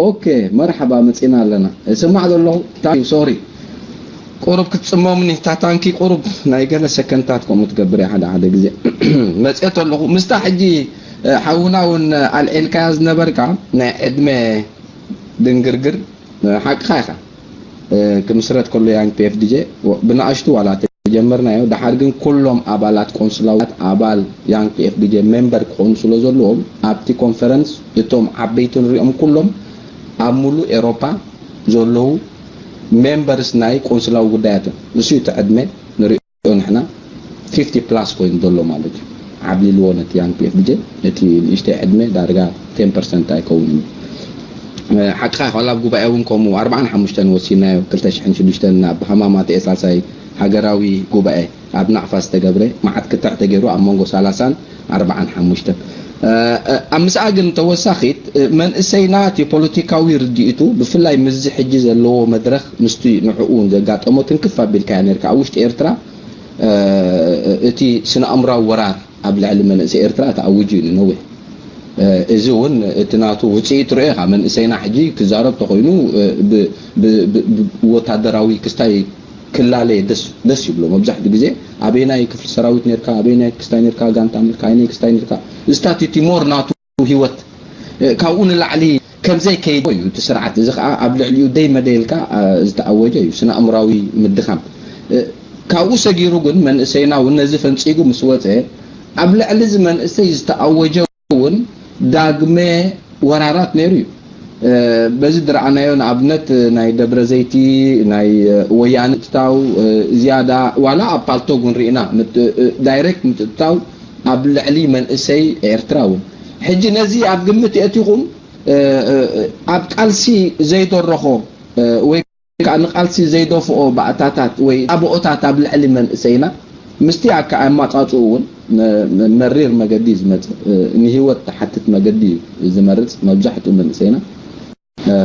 ኦኬ፣ መርሓባ፣ መጺና ኣለና። እሰማዕ ዘለኹ ታንኪ፣ ሶሪ። ቁሩብ ክትጽመሙኒ፣ እታ ታንኪ ቁሩብ ናይ ገለ ሰከንታት ከምኡ ትገብር እያ ሓደ ሓደ ግዜ። መጽኤ ኣለኹ። ምስታ ሕጂ፣ እ፣ ሓውና እውን ኣልዒልካያ ዝነበርካ ናይ ዕድመ ድንግርግር፣ እ፣ ሓቅኻ ኢኻ። እ፣ ክምስረት ከሎ ያንግ ፒኤፍዲጄ ወ-፣ ብንኣሽቱ ዋላ ተጀመርናዮ። ደሓር ግን ኩሎም ኣባላት ቆንስላውያን ኣባል ያንግ ፒኤፍዲጄ ሜምበር ክኾኑ ስለ ዘለዎም፣ ኣብቲ ኮንፈረንስ እቶም ዓበይቲ ንሪኦም ኩሎም ኣብ ሙሉእ ኤሮፓ ዘለዉ ሜምበርስ ናይ ቆንስላዊ ጉዳያት እዮም። ንሱ እዩ እቲ ዕድመ ንሪኦ ንሕና ፊፍቲ ፕላስ ኮይኑ ዘሎ ማለት እዩ። ዓብሊልዎ ነቲ ያንግ ፒኤፍዲጄ፣ እቲ ንእሽተይ ዕድመ ዳርጋ ቴን ፐርሰንት ኣይከውንን እዩ። እ፣ ሓቅኻ፣ ዋላ ኣብ ጉባኤ እውን ከምኡ ኣርባዓን ሓሙሽተን ወሲናዮ፣ ክልተ ሽሕን ሽዱሽተን ናብ ሃማማ ተኤ ሳልሳይ ሃገራዊ ጉባኤ ኣብ ናቕፋ ዝተገብረ፣ መዓት ክትዕ ተገይሩ ኣብ መንጎ ሰላሳን ኣርባዓን ሓሙሽተን። እ፣ እ፣ ኣብ ምስኣ ግን ተወሳኺት፣ እ፣ መንእሰይና እቲ ፖለቲካዊ ርድኢቱ፣ ብፍላይ ምስዚ ሕጂ ዘለዎ መድረኽ፣ ምስቲ ንዕኡ ዘጋጠሞ ትንክፍ ኣቢልካያ ነርካ። ኣብ ውሽጢ ኤርትራ፣ እ፣ እቲ ስነ ኣእምራዊ ወራር ኣብ ልዕሊ መንእሰይ ኤርትራ ተኣዊጁ እዩ ንነዊሕ። እ፣ እዚ እውን እቲ ናቱ ውጽኢት ርኦ ኢኻ። መንእሰይና ሕጂ ክዛረብ ተኾይኑ፣ እ፣ ብ-፣ ብ-፣ ብ-፣ ብ-፣ ወታደራዊ ክስታይ ክላለ ደስ፣ ደስ ይብሎ። መብዛሕትኡ ግዜ ኣበየናይ ክፍሊ ሰራዊት ነርካ፣ ኣበየናይ ክስታይ ነርካ፣ ጋንታ ነርካ፣ ኣየናይ ክስታይ ነርካ፣ ስታቲቲ ሞር ናቱ ህይወት፣ እ፣ ካብኡ ንላዕሊ ከምዘይከይድ እዩ እቲ ስርዓት። እዚ ኸዓ ኣብ ልዕሊኡ ደይ መደይ ኢልካ፣ እ፣ ዝተኣወጀ እዩ፣ ስነ ኣእምራዊ ምድኻም። እ፣ ካብኡ ሰጊሩ ግን መንእሰይና እውን ነዚ ፈንጺጉ ምስ ወጸ፣ ኣብ ልዕሊ እዚ መንእሰይ ዝተኣወጀ እውን ዳግመ ወራራት ነይሩ እዩ። እ፣ በዚ ዝረኣናዮ ንኣብነት ናይ ደብረ ዘይቲ ናይ፣ እ፣ ወያነ ምትእትታው፣ እ፣ ዝያዳ ዋላ ኣብ ፓልቶግ እውን ርኢና ምት-፣ እ፣ ዳይሬክት ምትእትታው ኣብ ልዕሊ መንእሰይ ኤርትራ እውን። ሕጂ ነዚ ኣብ ግምት የእቲኹም፣ እ፣ እ፣ እ፣ ኣብ ቃልሲ ዘይደረኾ፣ እ፣ ወይ ከኣ ንቃልሲ ዘይደፍኦ ባእታታት ወይ ጣብኦታት ኣብ ልዕሊ መንእሰይና፣ ምስቲ ኣካ-፣ ኣማጻጽኡ እውን መ-፣ መ-፣ መሪር መገዲ እዩ ዝመጽእ፣ እ፣ ንህይወት ትሓትት መገዲ እዩ ዝመርጽ መብዛሕትኡ መንእሰይና። እ፣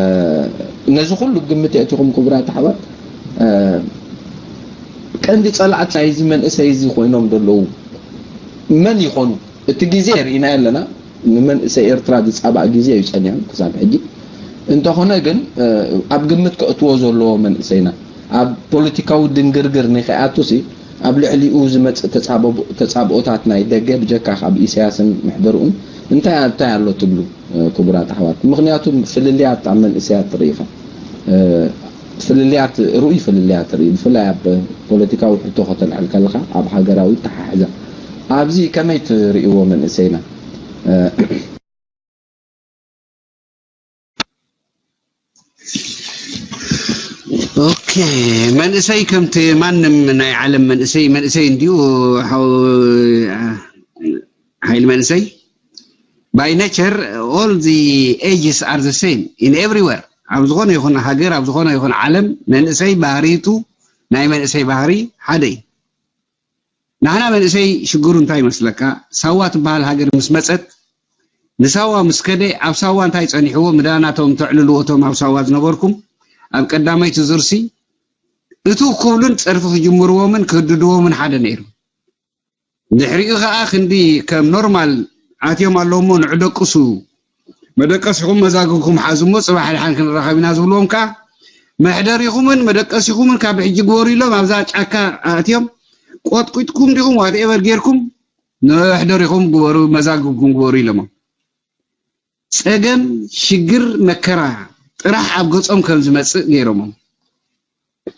ነዚ ኩሉ ግምት የእቲኹም ክቡራት ኣሕዋት፣ እ፣ ቀንዲ ጸላእቲ ናይዚ መንእሰይ እዚ ኮይኖም ዘለዉ መን ይኾኑ? እቲ ግዜ ርኢናዮ ኣለና። ንመንእሰይ ኤርትራ ዝጻባእ ግዜ እዩ ጸኒሑ ክሳብ ሕጂ። እንተኾነ ግን፣ እ፣ ኣብ ግምት ከእትዎ ዘለዎ መንእሰይና፣ ኣብ ፖለቲካዊ ድንግርግር ንኸይኣቱሲ፣ ኣብ ልዕሊኡ ዝመጽእ ተጻብኦ-፣ ተጻብኦታት ናይ ደገ ብጀካ ካብ ኢሳያስን ምሕደርኡን እንታይ፣ እንታይ ኣሎ ትብሉ? እ፣ ክቡራት ኣሕዋት፣ ምኽንያቱ ፍልልያት ኣብ መንእሰያት ትርኢ ኢኻ። እ፣ ፍልልያት፣ ርኡይ ፍልልያት ትርኢ፣ ብፍላይ ኣብ ፖለቲካዊ ሕቶ ከተልዕል ከለኻ፣ ኣብ ሃገራዊ ኣተሓሕዛ። ኣብዚ ከመይ ትርእይዎ መንእሰይና? እ፣ ኦኬ፣ መንእሰይ ከምቲ ማንም ናይ ዓለም መንእሰይ፣ መንእሰይ እንዲዩ፣ ሓው-፣ ሓይሊ መንእሰይ። By nature, all the ages are the same in everywhere. ኣብ ዝኾነ ይኹን ሃገር፣ ኣብ ዝኾነ ይኹን ዓለም፣ መንእሰይ ባህሪቱ፣ ናይ መንእሰይ ባህሪ ሓደ እዩ። ንሕና መንእሰይ ሽግሩ እንታይ ይመስለካ? ሳዋ ትበሃል ሃገር ምስ መጸት፣ ንሳዋ ምስ ከደ፣ ኣብ ሳዋ እንታይ ጸኒሕዎ? ምዳ ናቶም ተዕልልዎ፣ እቶም ኣብ ሳዋ ዝነበርኩም፣ ኣብ ቀዳመይቲ ዙርሲ፣ እቱ ክብሉን ጸርፊ ክጅምርዎምን ክህድድዎምን ሓደ ነይሩ። ድሕሪኡ ኸኣ ክንዲ ከም ኖርማል ኣትዮም ኣለዉ እሞ፣ ንዑ ደቅሱ፣ መደቀሲኹም መዛግብኩም ሓዙ እሞ፣ ጽባሕ ድሓን ክንራኸብ ኢና ዝብልዎም ከኣ፣ መሕደሪኹምን መደቀሲኹምን ካብ ሕጂ ግበሩ ኢሎም፣ ኣብዛ ጫካ ኣእትዮም፣ ቆጥቂጥኩም ዲኹም ዋትኤቨር ጌርኩም፣ መሕደሪኹም ግበሩ፣ መዛግብኩም ግበሩ ኢሎሞም። ጸገም፣ ሽግር፣ መከራ ጥራሕ ኣብ ገጾም ከም ዝመጽእ ገይሮሞም።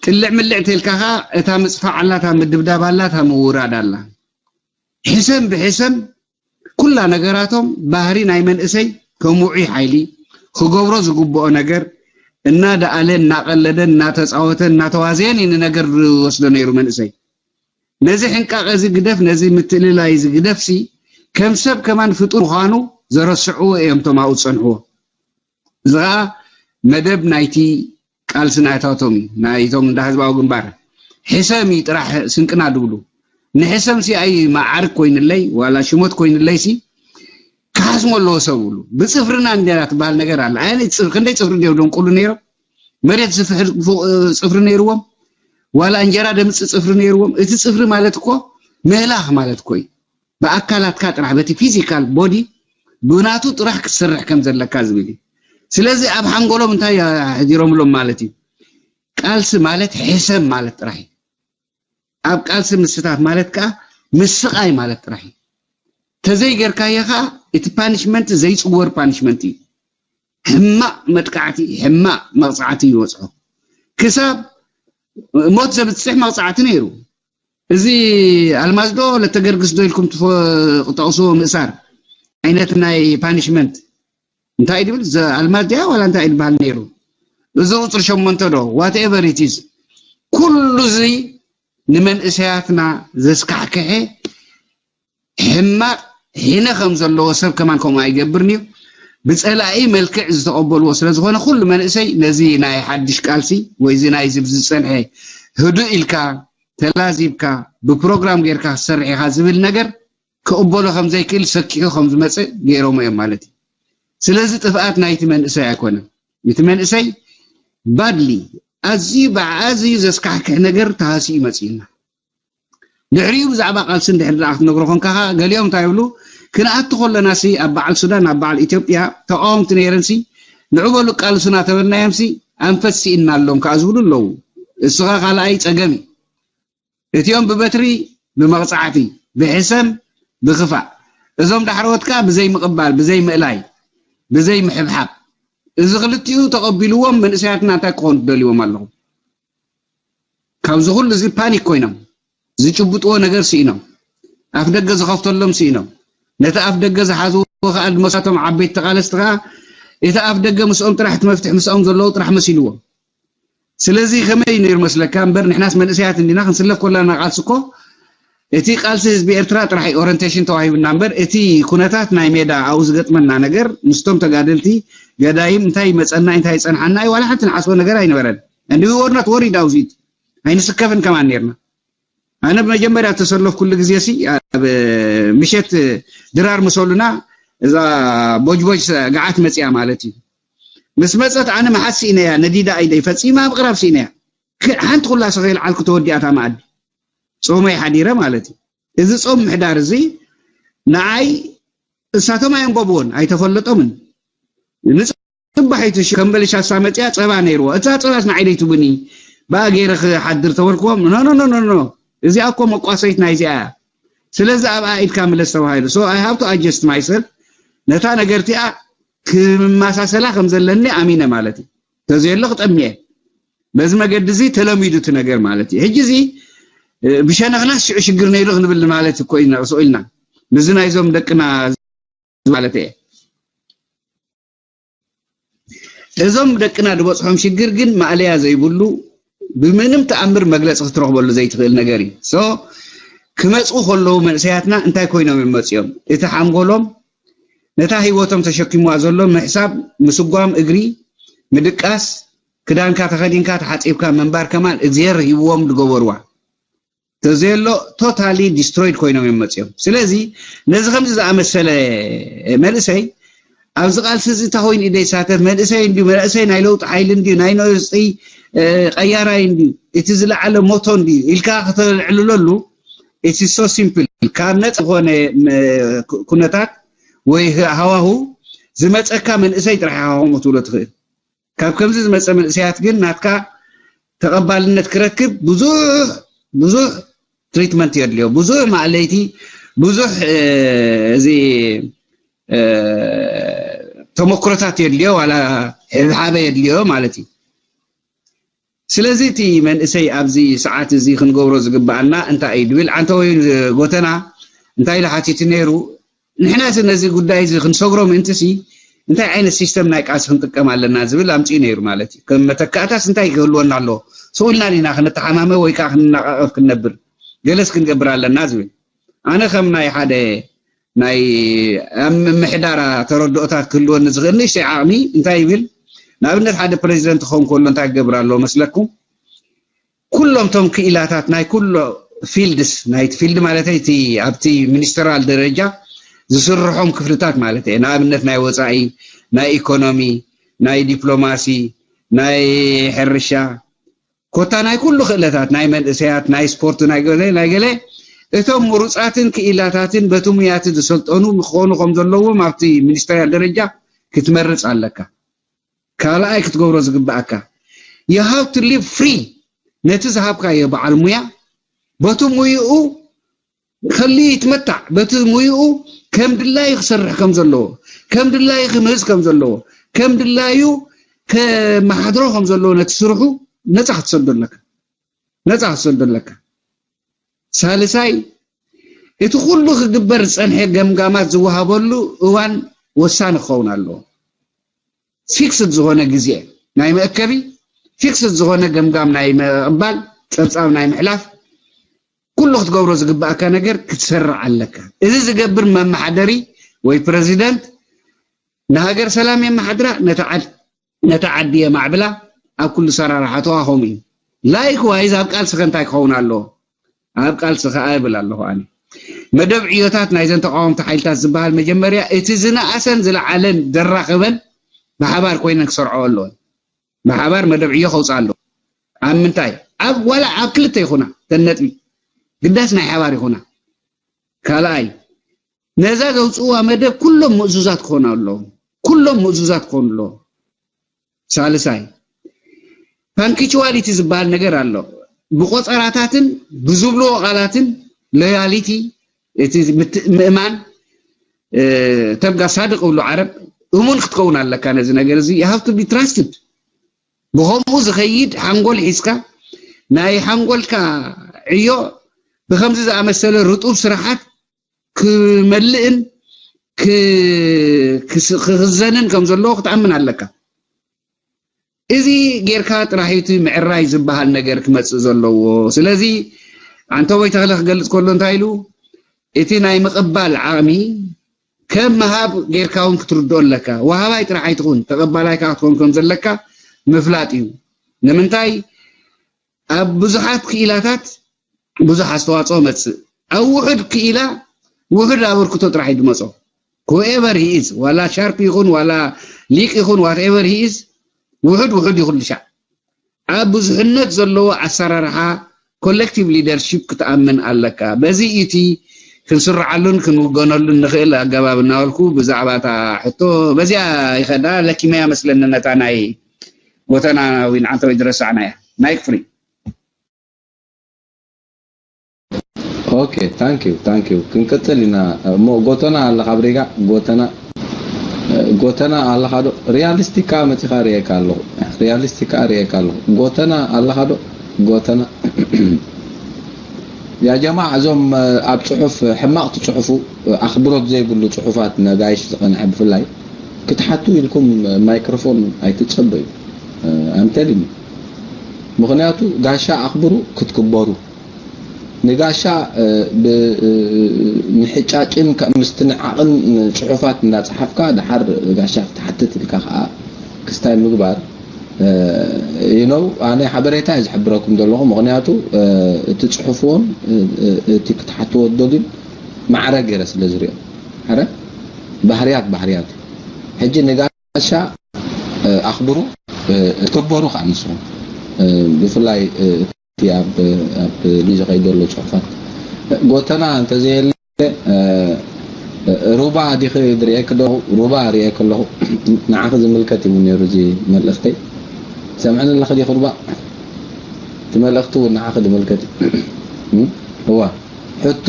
ጥልዕ ምልዕ ተልካ ኸኣ እታ ምጽፋዕ ኣላ፣ እታ ምድብዳብ ኣላ፣ እታ ምውራድ ኣላ። ሕሰም ብሕሰም ኩላ ነገራቶም ባህሪ ናይ መንእሰይ ከም ውዑይ ሓይሊ ክገብሮ ዝግብኦ ነገር እናደኣለ፣ እናቐለደ፣ እናተጻወተ፣ እናተዋዘየን እዩ ንነገር ዝወስዶ ነይሩ መንእሰይ። ነዚ ሕንቃቐ እዚ ግደፍ፣ ነዚ ምትልላይ እዚ ግደፍሲ፣ ከም ሰብ ከማን ፍጡር ምዃኑ ዘረስዕዎ እዮም እቶም ኣብኡ ዝጸንሕዎ። እዚ ኸኣ መደብ ናይቲ ቃልሲ ናይታቶም እዩ፣ ናይቶም እንዳ ህዝባዊ ግንባር። ሕሰም እዩ ጥራሕ ስንቅና ድብሉ። ንሕሰምሲ ኣይ መዓርግ ኮይንለይ፣ ዋላ ሽሞት ኮይንለይሲ፣ ክሓስሞ ኣለዎ ሰብ ብሉ። ብጽፍርና እንጀራ ትበሃል ነገር ኣላ። ኣየነይቲ ጽፍሪ፣ ክንደይ ጽፍሪ ድዮም ደንቁሉ ነይሮም? መሬት ዝፍሕር ፎ-፣ ጽፍሪ ነይርዎም? ዋላ እንጀራ ደምጽእ ጽፍሪ ነይርዎም? እቲ ጽፍሪ ማለት እኮ ምህላኽ ማለት እኮ እዩ። ብኣካላትካ ጥራሕ፣ በቲ ፊዚካል ቦዲ፣ ብናቱ ጥራሕ ክትሰርሕ ከም ዘለካ ዝብል እዩ። ስለዚ ኣብ ሓንጎሎም እንታይ ኣሕዲሮምሎም ማለት እዩ? ቃልሲ ማለት ሕሰም ማለት ጥራሕ እዩ። ኣብ ቃልሲ ምስታፍ ማለት ከዓ ምስቃይ ማለት ጥራሕ እዩ። ተዘይገርካዮ ከዓ እቲ ፓኒሽመንት ዘይፅወር ፓኒሽመንት እዩ። ሕማቕ መጥቃዕቲ፣ ሕማቕ መቕፃዕቲ ይበፅሖ። ክሳብ ሞት ዘብፅሕ መቕፃዕቲ ነይሩ። እዚ ኣልማዝ ዶ ለተገርግስ ዶ ኢልኩም ትጠቕስዎ ምእሳር ዓይነት ናይ ፓኒሽመንት እንታይ ድብል ኣልማዝ ድያ ዋላ እንታይ ድበሃል ነይሩ? እዚ ቁፅሪ ሸሞንተ ዶ ዋትኤቨር ኢት ኢዝ። ኩሉ እዚ ንመንእሰያትና ዘስካሕክሐ ሕማቕ ሒነ ከም ዘለዎ ሰብ ከማን ከምኡ ኣይገብርን እዩ። ብፀላኢ መልክዕ ዝተቐበልዎ ስለ ዝኾነ ኩሉ መንእሰይ ነዚ ናይ ሓድሽ ቃልሲ ወይ እዚ ናይ ዝብ ዝፀንሐ ህዱእ ኢልካ ተላዚብካ ብፕሮግራም ጌርካ ክትሰርሕ ኢኻ ዝብል ነገር ክቕበሎ ከም ዘይክእል ሰኪሑ ከም ዝመፅእ ገይሮሞ እዮም ማለት እዩ። ስለዚ ጥፍኣት ናይቲ መንእሰይ ኣይኮነን። እቲ መንእሰይ ባድሊ ኣዝዩ ብዓዝዩ ዘስካሕክሕ ነገር ተሃሲኡ መፅኡና። ድሕሪኡ ብዛዕባ ቃልሲ እንድሕር ደኣ ክትነግሮ ኮንካ ኸዓ ገሊኦም እንታይ ይብሉ? ክንኣቱ ከለና ሲ ኣብ በዓል ሱዳን ኣብ በዓል ኢትዮጵያ ተቃወምቲ ነይረን ሲ ንዑ በሉ ቃልሱና ተበልናዮም ሲ ኣንፈት ስኢንና ኣሎም ከዓ ዝብሉ ኣለዉ። እስኻ ካልኣይ ፀገም እዩ። እቲኦም ብበትሪ ብመቕፃዕቲ ብሕሰም ብክፋእ እዞም ዳሕረዎት ከዓ ብዘይ ምቕባል ብዘይ ምእላይ ብዘይ ምሕብሓብ እዚ ክልቲኡ ተቐቢልዎም መንእሰያትና እንታይ ክኾኑ ትደልዎም ኣለኹም? ካብዚ ኩሉ እዚ ፓኒክ ኮይኖም ዝጭብጥዎ ነገር ስኢኖም ኣፍ ደገ ዝኸፍተሎም ስኢኖም ነቲ ኣፍ ደገ ዝሓዝዎ ከዓ መሳቶም ዓበይቲ ተቓለስቲ ከዓ እቲ ኣፍ ደገ ምስኦም ጥራሕ እቲ መፍትሒ ምስኦም ዘለዉ ጥራሕ መሲልዎም ስለዚ ከመይ ነይሩ መስለካ እምበር ንሕናስ መንእሰያት እንዲና ክንስለፍ ኮላና ቃልሲ እኮ እቲ ቃልሲ ህዝቢ ኤርትራ ጥራሕ ኦሪንቴሽን ተዋሂብና እምበር እቲ ኩነታት ናይ ሜዳ ኣብኡ ዝገጥመና ነገር ምስቶም ተጋደልቲ ገዳይም እንታይ ይመፀና እንታይ ይፀንሓና እዩ ዋላ ሓንቲ ንሓስቦ ነገር ኣይነበረን and we were not worried about it ኣይንስከፍን ከማን ነርና ኣነ ብመጀመርያ ተሰለፍኩሉ ግዜ ሲ ኣብ ምሸት ድራር ምሰሉና እዛ ቦጅቦጅ ገዓት መፅያ ማለት እዩ ምስ መፀት ኣነ መሓት ስኢነያ ነዲዳ ኣይደይ ፈፂማ ምቕራብ ስኢነያ ሓንቲ ኩላ ሰኸይል ዓልኩ ተወዲኣታ መኣዲ ፆመይ ሓዲረ ማለት እዩ እዚ ፆም ምሕዳር እዚ ንዓይ እሳቶም ኣየንበብዎን ኣይተፈለጦምን ንፅባሒቱ ከምበልሻሳ መፅያ ፀባ ነይርዎ እታ ፀባስ ንዓይ ደይትቡኒ ብኣ ገይረ ክሓድር ተበልክዎም ኖኖኖኖኖ እዚኣ እኮ መቋሰይት ናይዚኣ እያ ስለዚ ኣብኣ ኢድካ ምለስ ተባሂሉ so I have to adjust myself ነታ ነገር እቲኣ ክመሳሰላ ከም ዘለኒ ኣሚነ ማለት እዩ ተዘየሎ ክጠምየ በዚ መገዲ እዚ ተለሚዱ እቲ ነገር ማለት እዩ ሕጂ እዚ ብሸነኽናስ ሽዑ ሽግር ነይሩ ክንብል ማለት እኮ ኢና ርሱቕ ኢልና ምዚ ናይዞም ደቅና ማለት እየ እዞም ደቅና ዝበፅሖም ሽግር ግን ማእለያ ዘይብሉ ብምንም ተኣምር መግለፂ ክትረኽበሉ ዘይትኽእል ነገር እዩ so ክመፁ ከለዉ መንእሰያትና እንታይ ኮይኖም እዮም መፅኦም እቲ ሓንጎሎም ነታ ህይወቶም ተሸኪምዋ ዘሎ ምሕሳብ ምስጓም እግሪ ምድቃስ ክዳንካ ተኸዲንካ ተሓፂብካ ምንባር ከማን እግዚኣብሔር ሂብዎም ዝገበርዋ ተዘየሎ totally destroyed ኮይኖም እዮም መፅኦም ስለዚ ነዚ ከምዚ ዝኣመሰለ መንእሰይ ኣብዚ ቃልሲ እዚ እንታይ ኮይኑ ኢደ ይሳተፍ መንእሰይ እንዲዩ መንእሰይ ናይ ለውጢ ሓይሊ እንዲዩ ናይ ነውፂ ቀያራይ እንዲዩ እቲ ዝለዓለ ሞቶ እንዲዩ ኢልካ ከተልዕልለሉ it's so simple ካብ ነፃ ዝኾነ ኩነታት ወይ ሃዋሁ ዝመፀካ መንእሰይ ጥራሕ ሃዋሁ ትብሎ ትኽእል ካብ ከምዚ ዝመፀ መንእሰያት ግን ናትካ ተቐባልነት ክረክብ ብዙሕ ብዙሕ ትሪትመንት የድልዮ ብዙሕ ማእለይቲ ብዙሕ እዚ ተመክሮታት የድልዮ ዋላ ሕብሓበ የድልዮ ማለት እዩ ስለዚ እቲ መንእሰይ ኣብዚ ሰዓት እዚ ክንገብሮ ዝግበኣና እንታይ እዩ ድብል ዓንተወይ ጎተና እንታይ ኢሉ ሓቲቱ ነይሩ ንሕና ነዚ ጉዳይ እዚ ክንሰግሮ ምእንቲ ሲ እንታይ ዓይነት ሲስተም ናይ ቃልሲ ክንጥቀም ኣለና ዝብል ኣምፅኡ ነይሩ ማለት እዩ ከም መተካእታስ እንታይ ክህልወና ኣለዎ ስኡልና ዲና ክንተሓማመ ወይ ከዓ ክንናቃቀፍ ክንነብር ገለስ ክንገብር ኣለና ዝብል ኣነ ከም ናይ ሓደ ናይ ኣብ ምምሕዳራ ተረድኦታት ክህልወኒ ዝኽእል ንእሽተይ ዓቕሚ እንታይ ይብል ንኣብነት ሓደ ፕሬዚደንት ክኸውን ከሎ እንታይ ክገብር ኣለዎ መስለኩም ኩሎም ቶም ክኢላታት ናይ ኩሎ ፊልድስ ናይቲ ፊልድ ማለት እቲ ኣብቲ ሚኒስተራል ደረጃ ዝስርሖም ክፍልታት ማለት እየ ንኣብነት ናይ ወፃኢ ናይ ኢኮኖሚ ናይ ዲፕሎማሲ ናይ ሕርሻ ኮታ ናይ ኩሉ ክእለታት ናይ መንእሰያት ናይ ስፖርት ናይ ገለ ናይ ገለ እቶም ምሩፃትን ክኢላታትን በቲ ሙያቲ ዝሰልጠኑ ክኾኑ ከም ዘለዎም ኣብቲ ሚኒስተርያል ደረጃ ክትመርፅ ኣለካ ካልኣይ ክትገብሮ ዝግባኣካ you have to live free። ነቲ ዝሃብካዮ በዓል ሙያ በቲ ሙይኡ ከልዩ ይትመታዕ፣ በቲ ሙይኡ ከም ድላዩ ክሰርሕ ከም ዘለዎ፣ ከም ድላዩ ክምህዝ ከም ዘለዎ፣ ከም ድላዩ ከመሓድሮ ከም ዘለዎ ነቲ ስርሑ ነፃ ክትሰዶ ኣለካ። ነፃ ክትሰዶ ኣለካ። ሳልሳይ እቲ ኩሉ ክግበር ዝፀንሐ ገምጋማት ዝወሃበሉ እዋን ወሳኒ ክኸውን ኣለዎ። ፊክስድ ዝኾነ ግዜ ናይ መእከቢ፣ ፊክስድ ዝኾነ ገምጋም ናይ ምቕባል፣ ፀብፃብ ናይ ምሕላፍ፣ ኩሉ ክትገብሮ ዝግባኣካ ነገር ክትሰርዕ ኣለካ። እዚ ዝገብር መመሓደሪ ወይ ፕረዚደንት ንሃገር ሰላም የመሓድራ፣ ነታ ዓድ ነታ ዓዲ የማዕብላ፣ ኣብ ኩሉ ሰራርሓትዋ ከምኡ እዩ። ላይክ ዋይዝ ኣብ ቃልስኸ እንታይ ክኸውን ኣለዎ? ኣብ ቃልሲ ከኣ እብል ኣለኹ ኣነ። መደብ ዕዮታት ናይዘን ተቃወምቲ ሓይልታት ዝበሃል መጀመርያ እቲ ዝነኣሰን ዝለዓለን ዘራኽበን ብሓባር ኮይነን ክሰርዖ ኣለወን። ብሓባር መደብ ዕዮ ከውፅኣ ኣለዎ። ኣብ ምንታይ? ኣብ ዋላ ኣብ ክልተ ይኹና ተን ነጥቢ ግዳስ ናይ ሓባር ይኹና። ካልኣይ ነዛ ዘውፅእዋ መደብ ኩሎም ምእዙዛት ክኾኑ ኣለዎም። ኩሎም ምእዙዛት ክኾኑ ኣለዎም። ሳልሳይ ፓንክቹዋሊቲ ዝበሃል ነገር ኣሎ። ብቆፀራታትን ብዝብልዎ ቃላትን ሎያሊቲ እቲ ምእማን ተምጋ ሳድቅ እብሉ ዓረብ እሙን ክትከውን ኣለካ። ነዚ ነገር እዚ you have to be trusted። ብኸምኡ ዝኸይድ ሓንጎል ሒዝካ ናይ ሓንጎልካ ዕዮ ብከምዚ ዝኣመሰለ ርጡብ ስራሓት ክመልእን ክኽዘንን ከም ዘለዎ ክትኣምን ኣለካ። እዚ ጌርካ ጥራሕዩ እቲ ምዕራይ ዝበሃል ነገር ክመፅእ ዘለዎ። ስለዚ ዓንተቦይ ተኽለ ክገልፅ ከሎ እንታይ ኢሉ? እቲ ናይ ምቕባል ዓቕሚ ከም ምሃብ ጌርካ እውን ክትርድኦ ኣለካ። ወሃባይ ጥራሕ ኣይትኹን፣ ተቐባላይ ከዓ ክትኮን ከም ዘለካ ምፍላጥ እዩ። ንምንታይ ኣብ ብዙሓት ክኢላታት ብዙሕ ኣስተዋፅኦ መፅእ። ኣብ ውሑድ ክኢላ ውሑድ ኣበርክቶ ጥራሕ እዩ ዝመፆ። Whoever he is፣ ዋላ ሻርፕ ይኹን ዋላ ሊቅ ይኹን whatever he is፣ ውሑድ ውሑድ ይኹን ልሻዕ ኣብ ብዙሕነት ዘለዎ ኣሰራርሓ ኮሌክቲቭ ሊደርሺፕ ክትኣምን ኣለካ። በዚ እዩ እቲ ክንስርዓሉን ክንውገነሉን ንኽእል ኣገባብ እናበልኩ ብዛዕባ እታ ሕቶ በዚኣ ይኸዳ ለኪመያ መስለኒ ነታ ናይ ጎተና ዊን ዓንተወይ ዝረሳዕናያ። ማይክ ፍሪ። ኦኬ ታንክ ዩ ታንክ ዩ ክንቅፅል ኢና እሞ ጎተና ኣለኻ ብሪጋ ጎተና ጎተና ኣለኻ ዶ ሪያሊስቲካ መፂኻ ሪኤካ ኣለኹ ሪያሊስቲካ ሪኤካ ኣለኹ ጎተና ኣለኻ ዶ ጎተና ያ ጀማዓ እዞም ኣብ ፅሑፍ ሕማቕ ትፅሕፉ ኣኽብሮት ዘይብሉ ፅሑፋት ነጋይሽ ዝቐንዐ ብፍላይ ክትሓቱ ኢልኩም ማይክሮፎን ኣይትፀበዩ ኣምተልኒ ምኽንያቱ ጋሻ ኣኽብሩ ክትክበሩ ንጋሻ ምሕጫጭን ምስትንዓቕን ፅሑፋት እንዳፀሓፍካ ድሓር ጋሻ ክትሓትት ኢልካ ከዓ ክስታይ ምግባር you know ኣነ ሓበሬታ እየ ዝሕብረኩም ዘለኹ ምኽንያቱ እቲ ፅሑፍዎን እቲ ክትሓትዎ ደልዩ ማዕረ ገይረ ስለ ዝሪኦ ሓደ ባህርያት ባህርያት ሕጂ ንጋሻ ኣኽብሩ ትከበሩ ከዓ ንስኹም ብፍላይ እቲ ኣብ ኣብ ሊ ዝኸይድ ዘሎ ፅሑፋት ጎተና እንተዘየለ ሩባ ዲኺ ዝሪኤኪ ዶ ሩባ ሪኤኪ ኣለኹ ንዓኺ ዝምልከት እዩ ነይሩ እዚ መልእኽተይ ሰምዐኒ ኣለኺ ዲኺ ሩባ እቲ መልእኽቲ እውን ንዓኺ ዝምልከት እዩ እዋ ሕቶ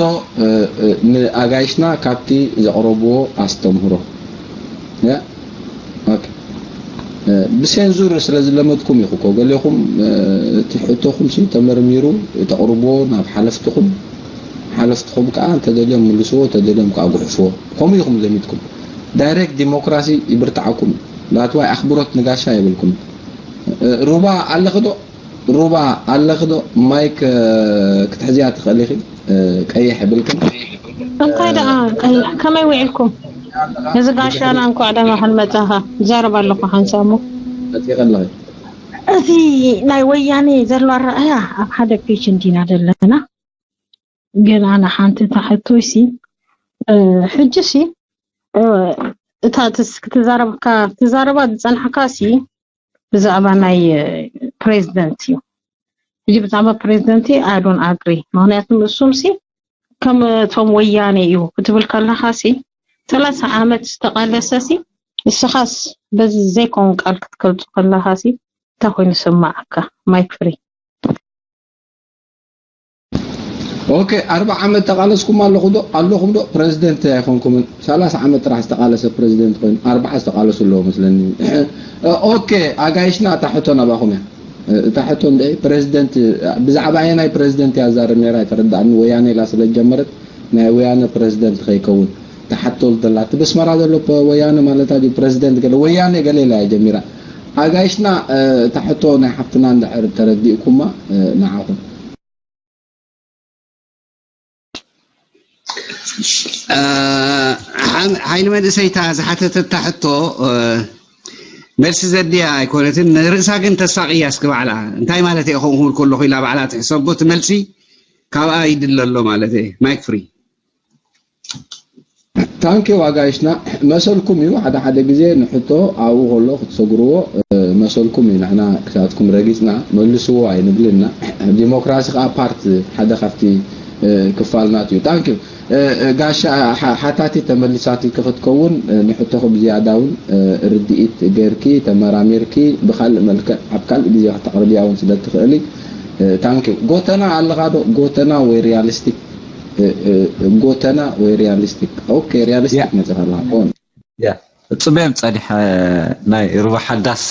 ንኣጋይሽና ካብቲ ዘቕረብዎ ኣስተምህሮ ብሴንዙር ስለ ዝለመድኩም ኢኹ እኮ ገሌኹም እቲ ሕቶኹም ሲ ተመርሚሩ ተቕርብዎ ናብ ሓለፍትኹም ሓለፍትኹም ከዓ እንተደልዮም ምልስዎ እንተደልዮም ከዓ ጉሕፍዎ ከምኡ ኢኹም ለሚድኩም ዳይሬክት ዲሞክራሲ ይብርትዓኩም ናትዋይ ኣኽብሮት ንጋሻ የብልኩም ሩባ ኣለኺ ዶ ሩባ ኣለኺ ዶ ማይክ ክትሕዝያ ትኽእሊ ኢኺ ቀይሕ የብልክን እንታይ ደኣ ከመይ ውዒልኩም እዚ ጋሻና እንኳዕ ደህና መጻኻ ይዛረብ ኣለኹ ሓንሳብ እሞ መጺኺ ኣለኺ እቲ ናይ ወያኔ ዘሎ ኣረኣያ ኣብ ሓደ ፔጅ እንዲና ዘለና ግን ኣነ ሓንቲ እታ ሕቶይሲ ሕጂሲ እታ ትዛረብካ ትዛረባ ዝጸናሕካሲ ብዛዕባ ናይ ፕሬዚደንት እዩ። ሕጂ ብዛዕባ ፕሬዚደንት I don't agree ምክንያቱ ንሱም ሲ ከም እቶም ወያነ እዩ ክትብል ከለኻ ሲ ሰላሳ ዓመት ዝተቐለሰ ሲ እስኻስ በዚ ዘይኮን ቃል ክትገልጾ ከለኻሲ እንታይ ኮይኑ ይስምዓካ? ማይክ ፍሪ። ኦኬ፣ ኣርባዓ ዓመት ተቓለስኩም ኣለኹ ዶ ኣለኹም ዶ? ፕረዚደንት ኣይኮንኩምን። ሰላሳ ዓመት ጥራሕ ዝተቓለሰ ፕረዚደንት ኮይኑ ኣርባዓ ዝተቓለሱ ኣለዉ መስለኒ። ኦኬ፣ ኣጋይሽና፣ እታ ሕቶ ናባኹም እያ። እታ ሕቶ እንደ ፕረዚደንት፣ ብዛዕባ ኣየናይ ፕረዚደንት እያ ዛረብ ነይራ ኣይተረዳእኒ። ወያነ ኢላ ስለ ዝጀመረት ናይ ወያነ ፕረዚደንት ከይከውን ትሓቶ ዘላ፣ እቲ በስመራ ዘሎ ወያነ ማለት እዩ። ፕረዚደንት ገለ ወያነ ገለ ኢላ እያ ጀሚራ። ኣጋይሽና፣ እታ ሕቶ ናይ ሓፍትና እንድሕር ተረዲእኩማ፣ ንዓኹም። ሓይሊ መንእሰይታ ዝሓተተታ ሕቶ መልሲ ዘድልያ ኣይኮነትን። ንርእሳ ግን ተሳቕያ እስኪ ባዕላ እንታይ ማለት እየ ከምኡ ክብል ከለኹ ኢላ ባዕላ ትሕሰቦ። እቲ መልሲ ካብኣ ይድለ ኣሎ ማለት እየ። ማይክ ፍሪ። ታንኪ ዋጋይሽና መሰልኩም እዩ። ሓደ ሓደ ግዜ ንሕቶ ኣብኡ ከሎ ክትሰግርዎ መሰልኩም እዩ። ንሕና ክሳትኩም ረጊፅና መልስዎ ኣይንብልና። ዲሞክራሲ ከዓ ፓርት ሓደ ካብቲ ክፋልናት እዩ። ታንኪ ጋሻ ሓታቲ ተመሊሳትልኪ ክትከውን ንሕቶኹ ብዝያዳ እውን ርድኢት ገይርኪ ተመራሚርኪ ብካልእ መልክዕ ኣብ ካልእ ግዜ ከተቕርብያ እውን ስለትኽእሊ ታንኪ። ጎተና ኣለኻ ዶ? ጎተና ወይ ሪያሊስቲክ? ጎተና ወይ ሪያሊስቲክ? ኦኬ፣ ሪያሊስቲክ መፅኻ ኣለኻ። ኦን። ጽበዮም ጸኒሐ ናይ ሩባ ሓዳስ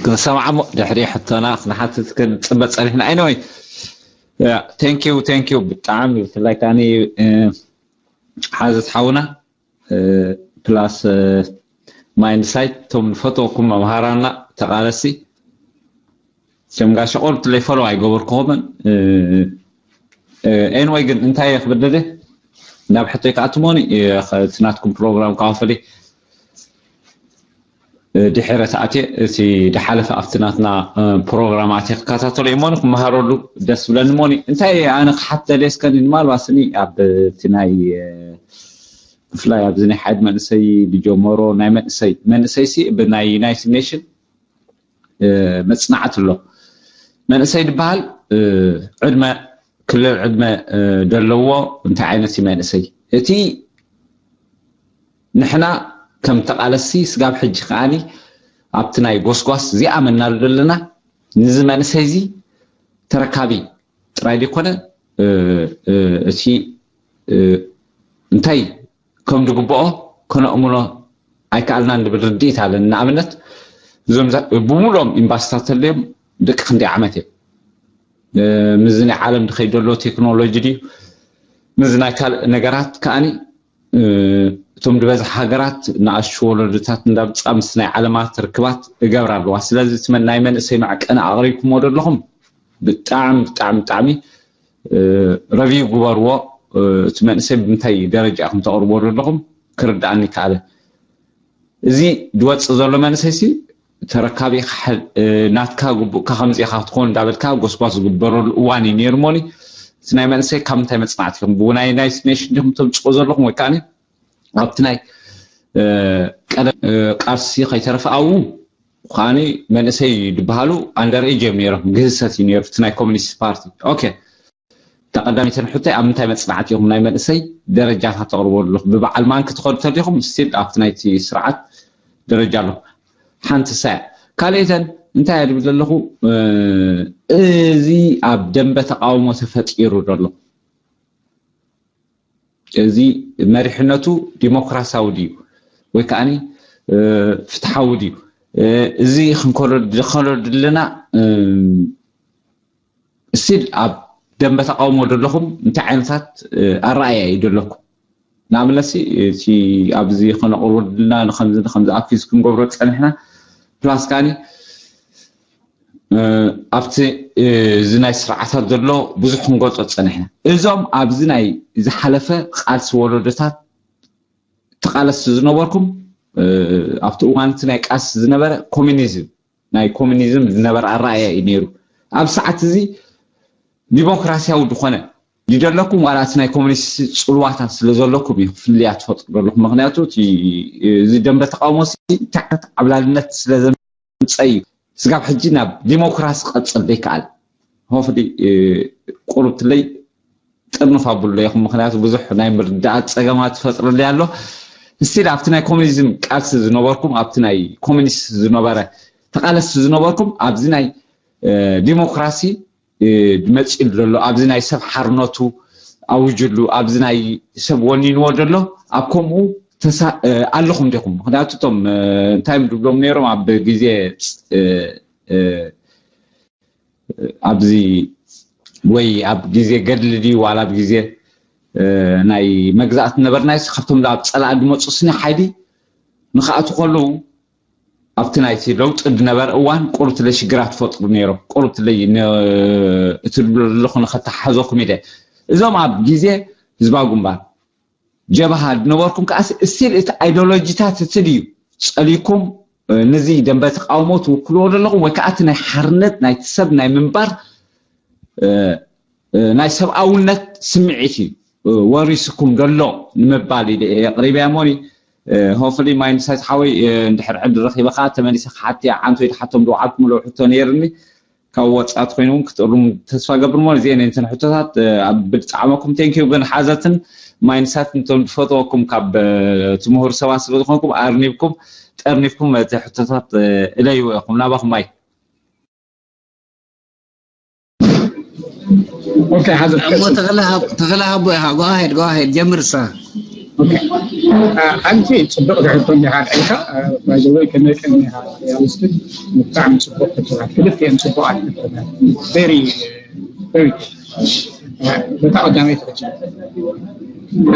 ክንሰምዓ እሞ ድሕሪ ሕቶና ክንሓትት ክንጽበ ጸኒሕና። Anyway, thank you, thank you ብጣዕሚ ብፍላይ ከዓኒ ሓዘት ሓውና plus ማይንሳይት ቶም ንፈትወኩም መምሃራና ተቓለሲ ከም ጋሽ ቆርት ለይ ፎሎ ኣይገበርኩኹምን። Anyway ግን እንታይ እየ ክብል ደልየ ናብ ሕቶይ ክኣቱ መሆኒ እቲ ናትኩም ፕሮግራም ካብ ፈሊ ድሕረ ተኣትየ እቲ ድሓለፈ ኣብቲ ናትና ፕሮግራም ኣትየ ክከታተሎ እየ መሆኒ ክመሃረሉ ደስ ብለኒ መሆኒ። እንታይ ኣነ ክሓት ደልየ እስከኒ ንማልባስኒ ኣብ እቲ ናይ ብፍላይ ኣብዚ ናይ ሓድ መንእሰይ ዝጀመሮ ናይ መንእሰይ መንእሰይ ሲ ብናይ ዩናይትድ ኔሽን መፅናዕቲ ኣሎ። መንእሰይ ዝበሃል ዕድመ ክልል ዕድመ ዘለዎ እንታይ ዓይነት እዩ መንእሰይ? እቲ ንሕና ከም ተቓለስቲ ስጋብ ሕጂ ከዓኒ ኣብቲ ናይ ጎስጓስ እዚኣ መናሉ ዘለና ንዚ መንእሰይ እዚ ተረካቢ ጥራይ ዘይኮነ እቲ እንታይ ከም ዝግብኦ ከነእምኖ ኣይከኣልናን ዝብል ርድኢት ኣለኒ። ንኣብነት እዞም ብምሉኦም ኤምባሲታት ተለዮም ደቂ ክንደይ ዓመት እዮም? ምዚ ናይ ዓለም ዝኸይድ ዘሎ ቴክኖሎጂ ድዩ? ምዚ ናይ ካልእ ነገራት ከዓኒ እቶም ዝበዝሕ ሃገራት ንኣሽቱ ወለዶታት እንዳምፃ ምስ ናይ ዓለማት ርክባት እገብራ ኣለዋ። ስለዚ እቲ ናይ መንእሰይ መዕቀኒ ኣቕሪብኩሞ ዘለኹም ብጣዕሚ ብጣዕሚ ብጣዕሚ ረቪው ግበርዎ። እቲ መንእሰይ ብምንታይ ደረጃ ኢኹም ተቕርቦ ዘለኹም ክርድኣኒ ይከኣለ። እዚ ዝወፅእ ዘሎ መንእሰይ ሲ ተረካቢ ናትካ ግቡእካ ከምዚ ኢኻ ክትኮን እንዳበልካ ጎስጓስ ዝግበረሉ እዋን እዩ ነይሩ። ሞኒ እቲ ናይ መንእሰይ ካብ ምንታይ መፅናዕቲ ኢኹም ብናይ ዩናይትድ ኔሽን ዲኹም ተምፅኦ ዘለኹም ወይ ከዓ ኣብቲ ናይ ቀደም ቃልሲ ከይተረፈ ኣብኡ ከዓኒ መንእሰይ ዝበሃሉ ኣንደር ኤጅ እዮም ነይሮም። ግህሰት እዩ ነይሩ እቲ ናይ ኮሚኒስት ፓርቲ። ኦኬ፣ እታ ቀዳመይተን ሕቶይ ኣብ ምንታይ መፅናዕቲ ኢኹም ናይ መንእሰይ ደረጃታት ተቕርቦ ኣለኹ? ብበዓል ማንኪ ትኸዱ ተሊኹም ስቲል ኣብቲ ናይቲ ስርዓት ደረጃ ኣለኹ። ሓንቲ ሳያ ካልኣይተን እንታይ እያ ዝብል ዘለኹ እዚ ኣብ ደንበ ተቃውሞ ተፈጢሩ ዘሎ እዚ መሪሕነቱ ዲሞክራሲያዊ ድዩ ወይ ከዓኒ ፍትሓዊ ድዩ? እዚ ክንከለሉ ዘለና እስቲል ኣብ ደንበ ተቃውሞ ዘለኹም እንታይ ዓይነታት ኣረኣእያ እዩ ዘለኩም? ንኣብነት እቲ ኣብዚ ከነቕርበልና ንከምዚ ንከምዚ ኣኪዝ ክንገብሮ ፀኒሕና ፕላስ ከዓኒ ኣብቲ እዚ ናይ ስርዓታት ዘሎ ብዙሕ ክንገልፆ ዝፀኒሕና እዞም ኣብዚ ናይ ዝሓለፈ ቃልሲ ወለዶታት ተቃለስቲ ዝነበርኩም ኣብቲ እዋን እቲ ናይ ቃልሲ ዝነበረ ኮሚኒዝም ናይ ኮሚኒዝም ዝነበረ ኣረኣእያ እዩ ነይሩ። ኣብ ሰዓት እዚ ዲሞክራሲያዊ ዝኾነ ድደለኩም ዋላ እቲ ናይ ኮሚኒስት ፅልዋታት ስለ ዘለኩም እዩ ፍልያ ትፈጥሩ ዘለኹም። ምክንያቱ እዚ ደንበ ተቃውሞ እንታይ ዓይነት ዓብላልነት ስለ ዘምፀ እዩ ስጋብ ሕጂ ናብ ዲሞክራሲ ክቐፅል ዘይከኣል። ሆፍሊ ቁሩብ ትለይ ጥርንፍ ኣብሉ ኢኹም። ምክንያቱ ብዙሕ ናይ ምርዳእ ፀገማት ትፈጥርለይ ኣሎ። ስቲል ኣብቲ ናይ ኮሚኒዝም ቃልሲ ዝነበርኩም፣ ኣብቲ ናይ ኮሚኒስት ዝነበረ ተቓለስቲ ዝነበርኩም፣ ኣብዚ ናይ ዲሞክራሲ መፂሉ ዘሎ፣ ኣብዚ ናይ ሰብ ሓርነቱ ኣውጅሉ፣ ኣብዚ ናይ ሰብ ወኒንዎ ዘሎ፣ ኣብ ከምኡ ኣለኹም ዲኹም? ምክንያቱ እቶም እንታይ ድብሎም ነይሮም ኣብ ግዜ ኣብዚ ወይ ኣብ ግዜ ገድሊ ድዩ ዋላ ኣብ ግዜ ናይ መግዛእቲ ነበርናይስ ካብቶም ኣብ ፀላእ ድመፁ ስኒ ሓይሊ ንክኣቱ ከለዉ ኣብቲ ናይቲ ለውጢ ድነበረ እዋን ቁሩብ ትለ ሽግራት ትፈጥሩ ነይሮም። ቁሩብ ትለ እቲ ድብሎ ዘለኹ ንኸተሓዞኩም ኢለ እዞም ኣብ ግዜ ህዝባዊ ግንባር ጀብሃ ድነበርኩም ከዓ ስቲል እቲ ኣይዲዮሎጂታት እቲ ድዩ ፀሊኩም ነዚ ደንበ ተቃውሞ ትውክልዎ ዘለኹም ወይ ከዓ እቲ ናይ ሓርነት ናይቲ ሰብ ናይ ምንባር ናይ ሰብኣውነት ስምዒት እዩ ወሪስኩም ዘሎ ንምባል ኢለ እየ ኣቕሪበያ እሞኒ። ሆፍሊ ማይንሳይት ሓወይ እንድሕር ዕድል ረኺበ ከዓ ተመሊሰ ክሓትያ ዓንቶ ኢለ ሓቶም ዝወዓልኩምሎ ሕቶ ነይርኒ። ካብ ወፃት ኮይኑ እውን ክትእሩም ተስፋ ገብር እሞ እዚአን እየን እተን ሕቶታት ኣብ ብዝጠዓመኩም ቴንኪዩ። ግን ሓዘትን ማይንሳት እንቶም ዝፈትወኩም ካብ ትምህሩ ሰባት ስለ ዝኾንኩም ኣርኒብኩም ጠርኒፍኩም እቲ ሕቶታት እለይዎ ኢኹም። ናባኹም ማይ ኦኬ ሓዘት እሞ ተኽለ ሃብ- ተኽለ ሃቦ ኢኻ። Go ahead, go ahead, ጀምር እሳ። ሓንቲ ጽቡቕ ሕቶ እንዲኻ ኣልዒልካ። ባይዘወይ ከመይ ቀኒኻ ያሉስትን ብጣዕሚ ጽቡቕ ሕቶታት፣ ክልቲኦም ጽቡቓት ሕቶታት። Very very በታ ቀዳመይቲ ሕጂ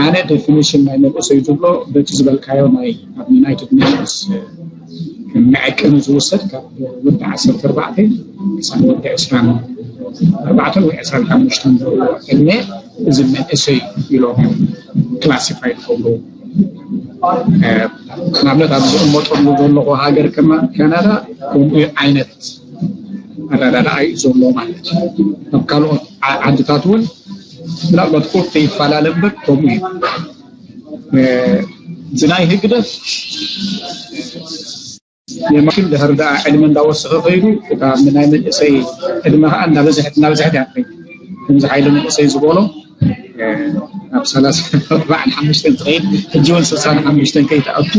ኣነ ዴፊኒሽን ናይ መንእሰይ ዝብሎ በቲ ዝበልካዮ ናይ ኣብ ዩናይትድ ኔሽንስ መዐቀኒ ዝውሰድ ካብ ወዲ ዓሰርተ ኣርባዕተ ክሳብ ወዲ ዕስራን ኣርባዕተን ወይ ዕስራን ሓሙሽተን ዘለዎ ዕድመ እዚ መንእሰይ ኢሎም ክላሲፋይ ዝገብሩ ንኣብነት ኣብ ዝቕመጠሉ ዘለኹ ሃገር ከማ ካናዳ ከምኡ ዓይነት ኣረዳድኣ እዩ ዘሎ ማለት እዩ። ኣብ ካልኦት ዓድታት እውን ምናልባት ቁርጢ ይፈላለ እምበር ከምኡ እዩ። እዚ ናይ ህግደፍ የማሽን ድሕሪ ደኣ ዕድመ እንዳወሰኸ ከይዱ እታ ናይ መንእሰይ ዕድመ ከዓ እንዳበዝሐት እንዳበዝሐት እያ ትኸይድ። ከምዚ ሓይሊ መንእሰይ ዝበሎ ኣብ ሰላሳ ኣርባዓን ሓሙሽተን ትኸይድ ሕጂ እውን ስሳን ሓሙሽተን ከይትኣቱ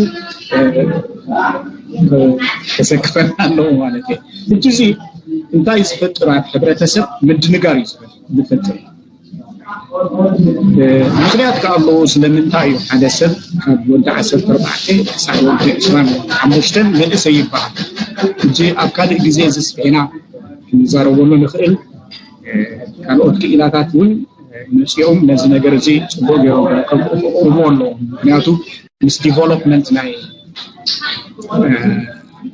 ተሰክፈና ኣለዎ ማለት እዩ። ሕጂ እዚ እንታይ ዝፈጥር ኣብ ሕብረተሰብ ምድንጋር እዩ ዝፈጥር። ምኽንያት ከኣ ኣለዎ። ስለምንታይ እዩ ሓደ ሰብ ካብ ወዲ ዓሰርተ ኣርባዕተ ክሳዕ ወዲ ዕስራን ሓሙሽተን መንእሰይ ይበሃል? ሕጂ ኣብ ካልእ ግዜ እዚ ስሒና ክንዛረበሉ ንኽእል። ካልኦት ክኢላታት እውን መፂኦም ነዚ ነገር እዚ ፅቡቅ ገይሮም ከቅርቡ ኣለዎም። ምክንያቱ ምስ ዲቨሎፕመንት ናይ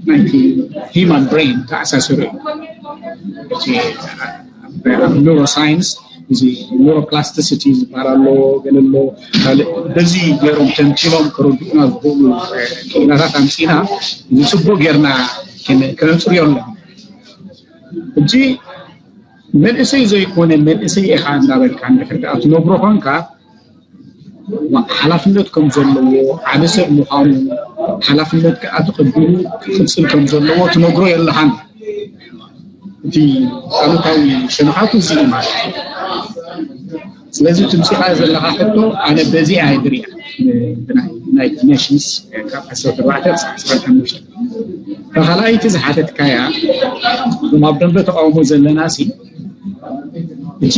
ናይቲ ሂማን ብሬን ተኣሳስሩ እዩ። እቲ ኣብ ኒውሮሳይንስ እዚ ኒውሮፕላስቲሲቲ ዝበሃል ኣሎ ገለ ኣሎ ካልእ በዚ ገይሮም ተንቲኖም ከረድኡና ዝኽእሉ ክኢላታት ኣምፂና እዚ ፅቡቅ ጌርና ከነፅርዮ ኣለና። ሕጂ መንእሰይ ዘይኮነ መንእሰይ ኢኻ እንዳበልካ እንድሕር ደኣ ትነግሮ ኮንካ ሓላፍነት ከም ዘለዎ ዓቢ ሰብ ምዃኑ ሓላፍነት ከዓ ተቐቢሉ ክቕፅል ከም ዘለዎ ትነግሮ የለኻን። እቲ ኣሉታዊ ሸነኻቱ እዚ እዩ ማለት እዩ። ስለዚ ትምፂኻ ዘለኻ ሕቶ ኣነ በዚ ኣየ ድሪያ ናይ ዩናይትድ ኔሽንስ ካብ ዓሰርተ ኣርባዕተ ክሳብ ዓሰርተ ሓሙሽተ ተኻልኣይቲ ዝሓተትካያ እዞም ኣብ ደንበ ተቃውሞ ዘለና ሲ እቲ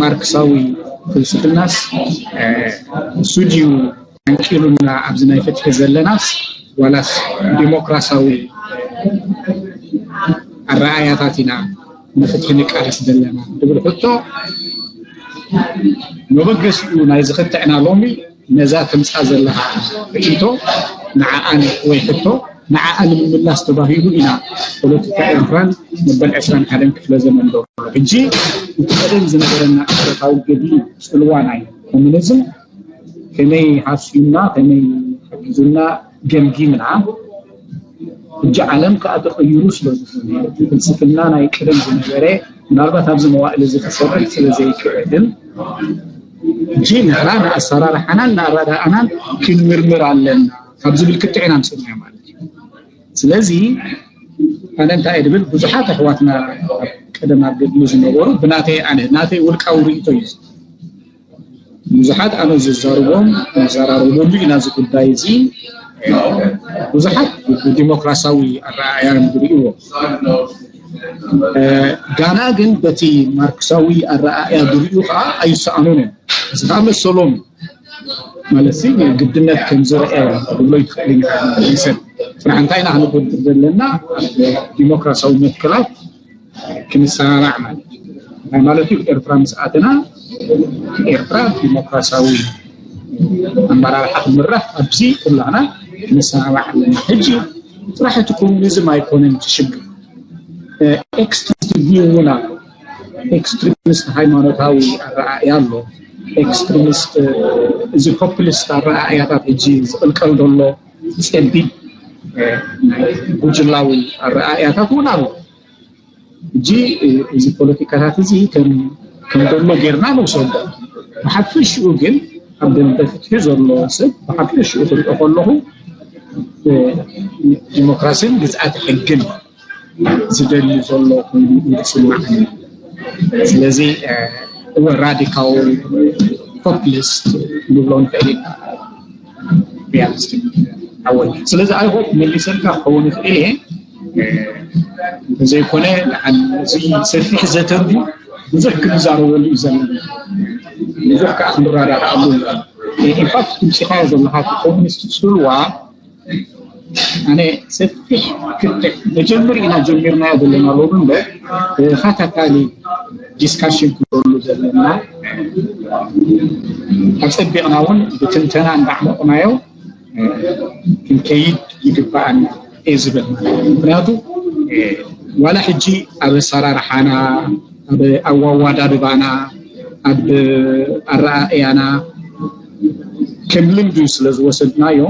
ማርክሳዊ ፍልስፍናስ እሱ ድዩ ኣንቂሉና ኣብዚ ናይ ፍትሒ ዘለናስ ዋላስ ዲሞክራሲያዊ ኣረኣያታት ኢና ንፍትሒ ንቃለስ ዘለና ትብል ሕቶ መበገሲኡ ናይ ዝኽትዕና ሎሚ ነዛ ተምፃ ዘለኻ ርእይቶ ንዓኣን ወይ ሕቶ ንዓኣ ንምምላስ ተባሂሉ ኢና ፖለቲካ ኤርትራን መበል ዕስራን ሓደን ክፍለ ዘመን ዶ ሕጂ እቲ ቀደም ዝነበረና እረታዊ ገድሊ ፅልዋ ናይ ኮሙኒዝም ከመይ ሃስዩና ከመይ ሓጊዙና ገምጊምና ሕጂ ዓለም ከዓ ተቐይሩ ስለ ዝኾነ እቲ ፍልስፍና ናይ ቀደም ዝነበረ ምናልባት ኣብዚ መዋእል እዚ ክሰርሕ ስለ ዘይክእል ሕጂ ንሕና ንኣሰራርሓናን ንኣረዳእናን ክንምርምር ኣለና ካብ ዝብል ክትዕ ኢና ምፅናዮ ማለት እዩ። ስለዚ ኣነ እንታይ እየ ድብል ብዙሓት ኣሕዋትና ኣብ ቀደም ኣብ ገድሊ ዝነበሩ ብናተይ ኣነ ናተይ ውልቃዊ ርእቶ እዩ ብዙሓት ኣነ ዝዛርቦም ዘራርበሉ ኢና እዚ ጉዳይ እዚ። ብዙሓት ብዲሞክራሲያዊ ኣረኣእያ እዮም ዝርእይዎ። ጋና ግን በቲ ማርክሳዊ ኣረኣእያ ዝርእዩ ከዓ ኣይሰኣኑን እዮም። እዚ ከዓ መሰሎም ማለት ግድነት ከም ዝረአ ክብሎ ይትኽእል ኢና። ሰብ ስራሕ እንታይ ኢና ክንገብር ዘለና? ኣብ ዲሞክራሲያዊ መትከላት ክንሰማማዕ ማለት እዩ። እንታይ ማለት እዩ? ኤርትራ ምስ ኣተና ኤርትራ ዲሞክራሲያዊ ኣመራርሓ ክምራሕ ኣብዚ ኩላና ክንሰማማዕ ኣለና። ሕጂ ጥራሕ እቲ ኮሙኒዝም ኣይኮነን እቲ ሽግር። ኤክስትሪሚስት ቪው እውን ኣሎ። ኤክስትሪሚስት ሃይማኖታዊ ኣረኣእያ ኣሎ። ኤክስትሪሚስት እዚ ፖፕሊስት ኣረኣእያታት ሕጂ ዝቕልቀል ዘሎ ጸቢብ ናይ ጉጅላዊ ኣረኣእያታት እውን ኣሎ። ሕጂ እዚ ፖለቲካታት እዚ ከም ከም ዘሎ ጌርና ንውሰዶ። ብሓፈሽኡ ግን ኣብ ደንበ ፍትሒ ዘሎ ሰብ ብሓፈሽኡ ክሪኦ ከለኹ ዲሞክራሲን ግዝኣት ሕግን ዝደሊ ዘሎ ኮይኑ ይስማዓኒ። ስለዚ እወ ራዲካል ፖፕሊስት ንብሎ ንኽእል ኢና። ሪያሊስቲክ ኣወል። ስለዚ ኣይ ሆፕ መሊሰልካ ክኸውን ይኽእል እየ። እንተዘይኮነ ንዓን እዚ ሰፊሕ ዘተ እንድዩ ብዙሕ ክንዛረበሉ እዩ ዘለና። ብዙሕ ከዓ ክንረዳድኣሉ ኣለና። ኢንፋክት ትምፂኻዮ ዘለኻ ኮሚኒስት ፅልዋ ኣነ ሰፊሕ ክትዕ መጀመር ኢና ጀሚርናዮ ዘለና ሎሚ እምበር ተኸታታሊ ዲስካሽን ክገብረሉ ዘለና ኣፀቢቕና እውን ብትንተና እንዳዕመቕናዮ ክንከይድ ይግባኣና እየ ዝብል ማለት እዩ። ምክንያቱ ዋላ ሕጂ ኣብ ኣሰራርሓና፣ ኣብ ኣዋዋዳድባና፣ ኣብ ኣረኣእያና ከም ልምዲ ስለ ዝወሰድናዮ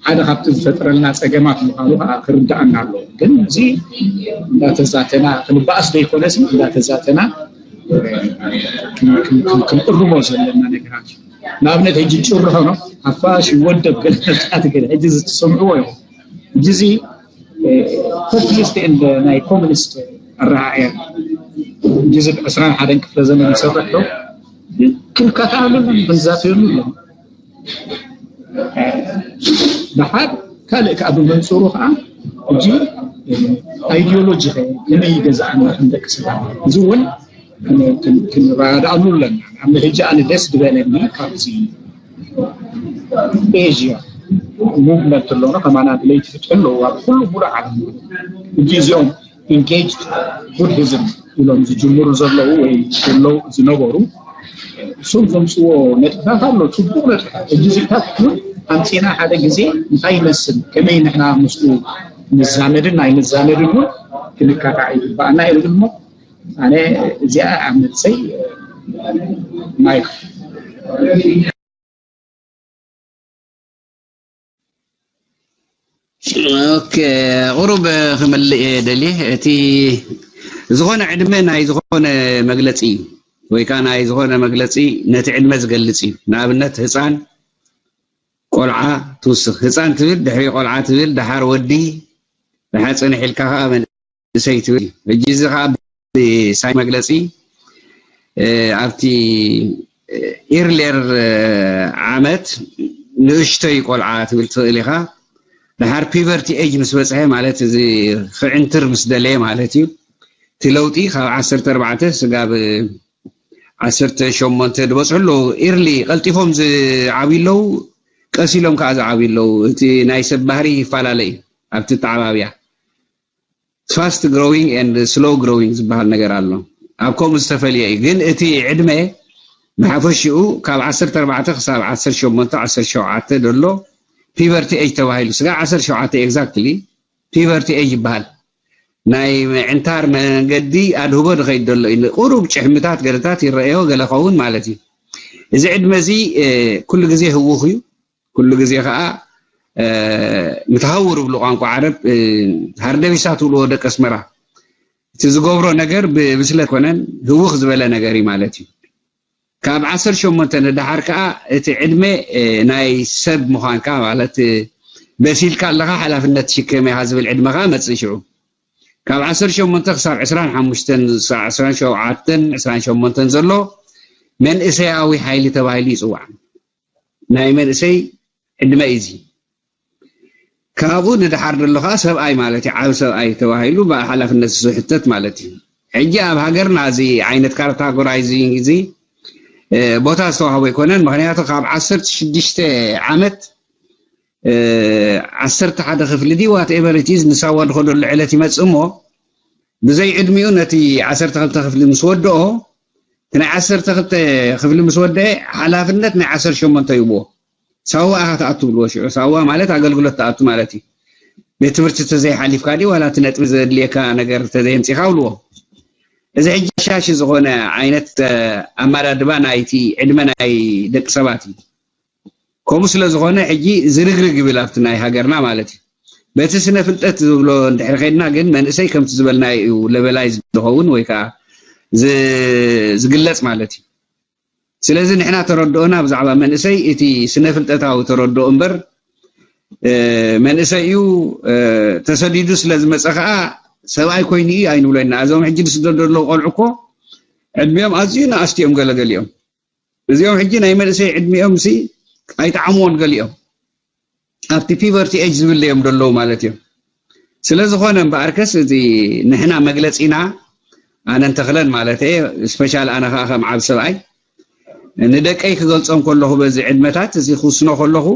ሓደ ካብቲ ዝፈጥረልና ፀገማት ምዃኑ ከዓ ክርዳኣና ኣለዎ። ግን እዚ እንዳተዛተና ክንበኣስ ዘይኮነስ እንዳተዛተና ክንእርሞ ዘለና ነገራት እዩ። ንኣብነት ሕጂ ጭርሖ ነው ኣፋሽ ይወደብ ገለታት ገለ ሕጂ ዝትሰምዕዎ ይኹም። ሕጂ እዚ ኮሚኒስት እንደ ናይ ኮሚኒስት ኣረኣእያ ሕጂ እዚ ዕስራን ሓደን ክፍለ ዘመን ይሰርሕ ዶ ክንከታተሉ ክንዛተየሉ ኣለና። ደሓር ካልእ ከዓ ብመንፅሩ ከዓ ሕጂ ኣይዲዮሎጂ ከመይ ይገዝኣና ከም ደቂ ሰባት እዚ እውን ክንረዳኣሉ ኣለና። ኣብ ሕጂ ኣነ ደስ ዝበለኒ ካብዚ ኤዥያ ሙቭመንት ኣለውና ከማና ብለይቲ ፍትሒ ኣለዎ ኣብ ኩሉ ሙሉእ ዓለም ሕጂ እዚኦም ኢንጌጅድ ቡድሂዝም ኢሎም ዝጅምሩ ዘለዉ ወይ ዘለዉ ዝነበሩ እሶም ዘምፅዎ ነጥብታት ኣሎ። ፅቡቕ ነጥብታት ሕጂ እዚታት እውን ኣምፂና ሓደ ግዜ እንታይ ይመስል ከመይ ንሕና ምስኡ ንዛመድን ናይ ንዛመድን እውን ክንካታዕ ይግባኣና ኢሉ እሞ ኣነ እዚኣ ኣብ ነብሰይ ማይክ ኦኬ፣ ቁሩብ ክምልእ እየ ደልየ። እቲ ዝኾነ ዕድመ ናይ ዝኾነ መግለፂ እዩ፣ ወይ ከዓ ናይ ዝኾነ መግለፂ ነቲ ዕድመ ዝገልፅ እዩ። ንኣብነት ህፃን፣ ቆልዓ ትውስኽ። ህፃን ትብል፣ ድሕሪ ቆልዓ ትብል፣ ደሓር ወዲ፣ ደሓር ፅንሕ ኢልካ ከዓ መንእሰይ ትብል። ሕጂ እዚ ከዓ ሳይ መግለፂ ኣብቲ ኢርሌር ዓመት ንእሽቶይ ቆልዓ ትብል ትኽእል ኢኻ። ድሓር ፒቨርቲ ኤጅ ምስ በፅሐ ማለት እዚ ክዕንትር ምስ ደለየ ማለት እዩ። እቲ ለውጢ ካብ ዓሰርተ ኣርባዕተ ስጋብ ዓሰርተ ሸሞንተ ዝበፅሑ ኣለዉ። ኢርሊ ቀልጢፎም ዝዓብዩ ኣለዉ፣ ቀስ ኢሎም ከዓ ዝዓብዩ ኣለዉ። እቲ ናይ ሰብ ባህሪ ይፈላለ እዩ ኣብቲ ኣተዓባብያ። ፋስት ግሮዊንግ ኤንድ ስሎ ግሮዊንግ ዝበሃል ነገር ኣሎ። ኣብ ከምኡ ዝተፈልየ እዩ። ግን እቲ ዕድመ ብሓፈሽኡ ካብ ዓሰርተ ኣርባዕተ ክሳብ ዓሰርተ ሸሞንተ ዓሰርተ ሸውዓተ ዘሎ ፒቨርቲ ኤጅ ተባሂሉ ስጋ ዓሰርተ ሸውዓተ ኤግዛክትሊ ፒቨርቲ ኤጅ ይበሃል። ናይ ምዕንታር መንገዲ ኣድህቦ ዝኸይድ ዘሎ እዩ። ቁሩብ ጭሕምታት ገለታት ይረአዮ ገለ ኸውን ማለት እዩ። እዚ ዕድመ እዚ ኩሉ ግዜ ህውኽ እዩ። ኩሉ ግዜ ከዓ ምትሃውር ብሉ ቋንቋ ዓረብ ሃርደቢሳ ትብልዎ ደቂ ኣስመራ እቲ ዝገብሮ ነገር ብብስለት ኮነን ህውኽ ዝበለ ነገር እዩ ማለት እዩ። ካብ ዓሰርተ ሸሞንተ ንደሓር ከዓ እቲ ዕድመ ናይ ሰብ ምዃንካ ማለት በሲልካ ኣለኻ ሓላፍነት ትሽከም ኢኻ ዝብል ዕድመ ከዓ መፅእ ሽዑ ካብ ዓሰርተ ሸሞንተ ክሳብ ዕስራን ሓሙሽተን ዕስራን ሸውዓተን ዕስራን ሸሞንተን ዘሎ መንእሰያዊ ሓይሊ ተባሂሉ ይፅዋዕ። ናይ መንእሰይ ዕድመ እዩ እዚ። ካብኡ ንደሓር ዘሎ ከዓ ሰብኣይ ማለት እዩ። ዓብ ሰብኣይ ተባሂሉ ብሓላፍነት ዝሕተት ማለት እዩ። ሕጂ ኣብ ሃገርና እዚ ዓይነት ካርታ ጎራይዚንግ እዚ ቦታ ዝተዋህቦ ኣይኮነን። ምክንያቱ ካብ ዓሰርተ ሽዱሽተ ዓመት ዓሰርተ ሓደ ክፍሊ ዲ ዋት ኤቨር ኢት ኢዝ ንሳዋ ዝኸደሉ ዕለት ይመፅእ እሞ ብዘይ ዕድሚኡ ነቲ ዓሰርተ ክልተ ክፍሊ ምስ ወደኦ እቲ ናይ ዓሰርተ ክልተ ክፍሊ ምስ ወደአ ሓላፍነት ናይ ዓሰርተ ሸሞንተ ይብዎ። ሳዋ ኢኻ ትኣቱ ብልዎ። ሽዑ ሳዋ ማለት ኣገልግሎት ትኣቱ ማለት እዩ። ቤት ትምህርቲ ተዘይሓሊፍካ ዲ ዋላ እቲ ነጥቢ ዘድልየካ ነገር ተዘየምፂኻ ብልዎ። እዚ ሕጂ ሻሽ ዝኾነ ዓይነት ኣመዳድባ ናይቲ ዕድመ ናይ ደቂ ሰባት እዩ። ከምኡ ስለ ዝኾነ ሕጂ ዝርግርግ ይብል ኣብቲ ናይ ሃገርና ማለት እዩ። በቲ ስነ ፍልጠት ዝብሎ እንድሕር ከድና ግን መንእሰይ ከምቲ ዝበልናዮ እዩ ለበላይ ዝኸውን ወይ ከዓ ዝግለፅ ማለት እዩ። ስለዚ ንሕና ተረድኦና ብዛዕባ መንእሰይ እቲ ስነ ፍልጠታዊ ተረድኦ እምበር መንእሰይ እዩ ተሰዲዱ ስለ ዝመፀ ከዓ ሰብኣይ ኮይኑ እዩ ኣይንብሎ ኢና። እዞም ሕጂ ዝስደዱ ዘለዉ ቆልዑ እኮ ዕድሚኦም ኣዝዩ ንኣስቲ እዮም ገለገሊኦም። እዚኦም ሕጂ ናይ መንእሰይ ዕድሚኦም ሲ ኣይጠዓምዎን ገሊኦም ኣብቲ ፒቨርቲ ኤጅ ዝብለዮም ዘለዉ ማለት እዮም። ስለ ዝኾነ እምበኣርከስ እዚ ንሕና መግለፂና ኣነ እንተኽለን ማለት እየ ስፔሻል ኣነ ከዓ ከም ዓብ ሰብኣይ ንደቀይ ክገልፆም ከለኹ በዚ ዕድመታት እዚ ክውስኖ ከለኹ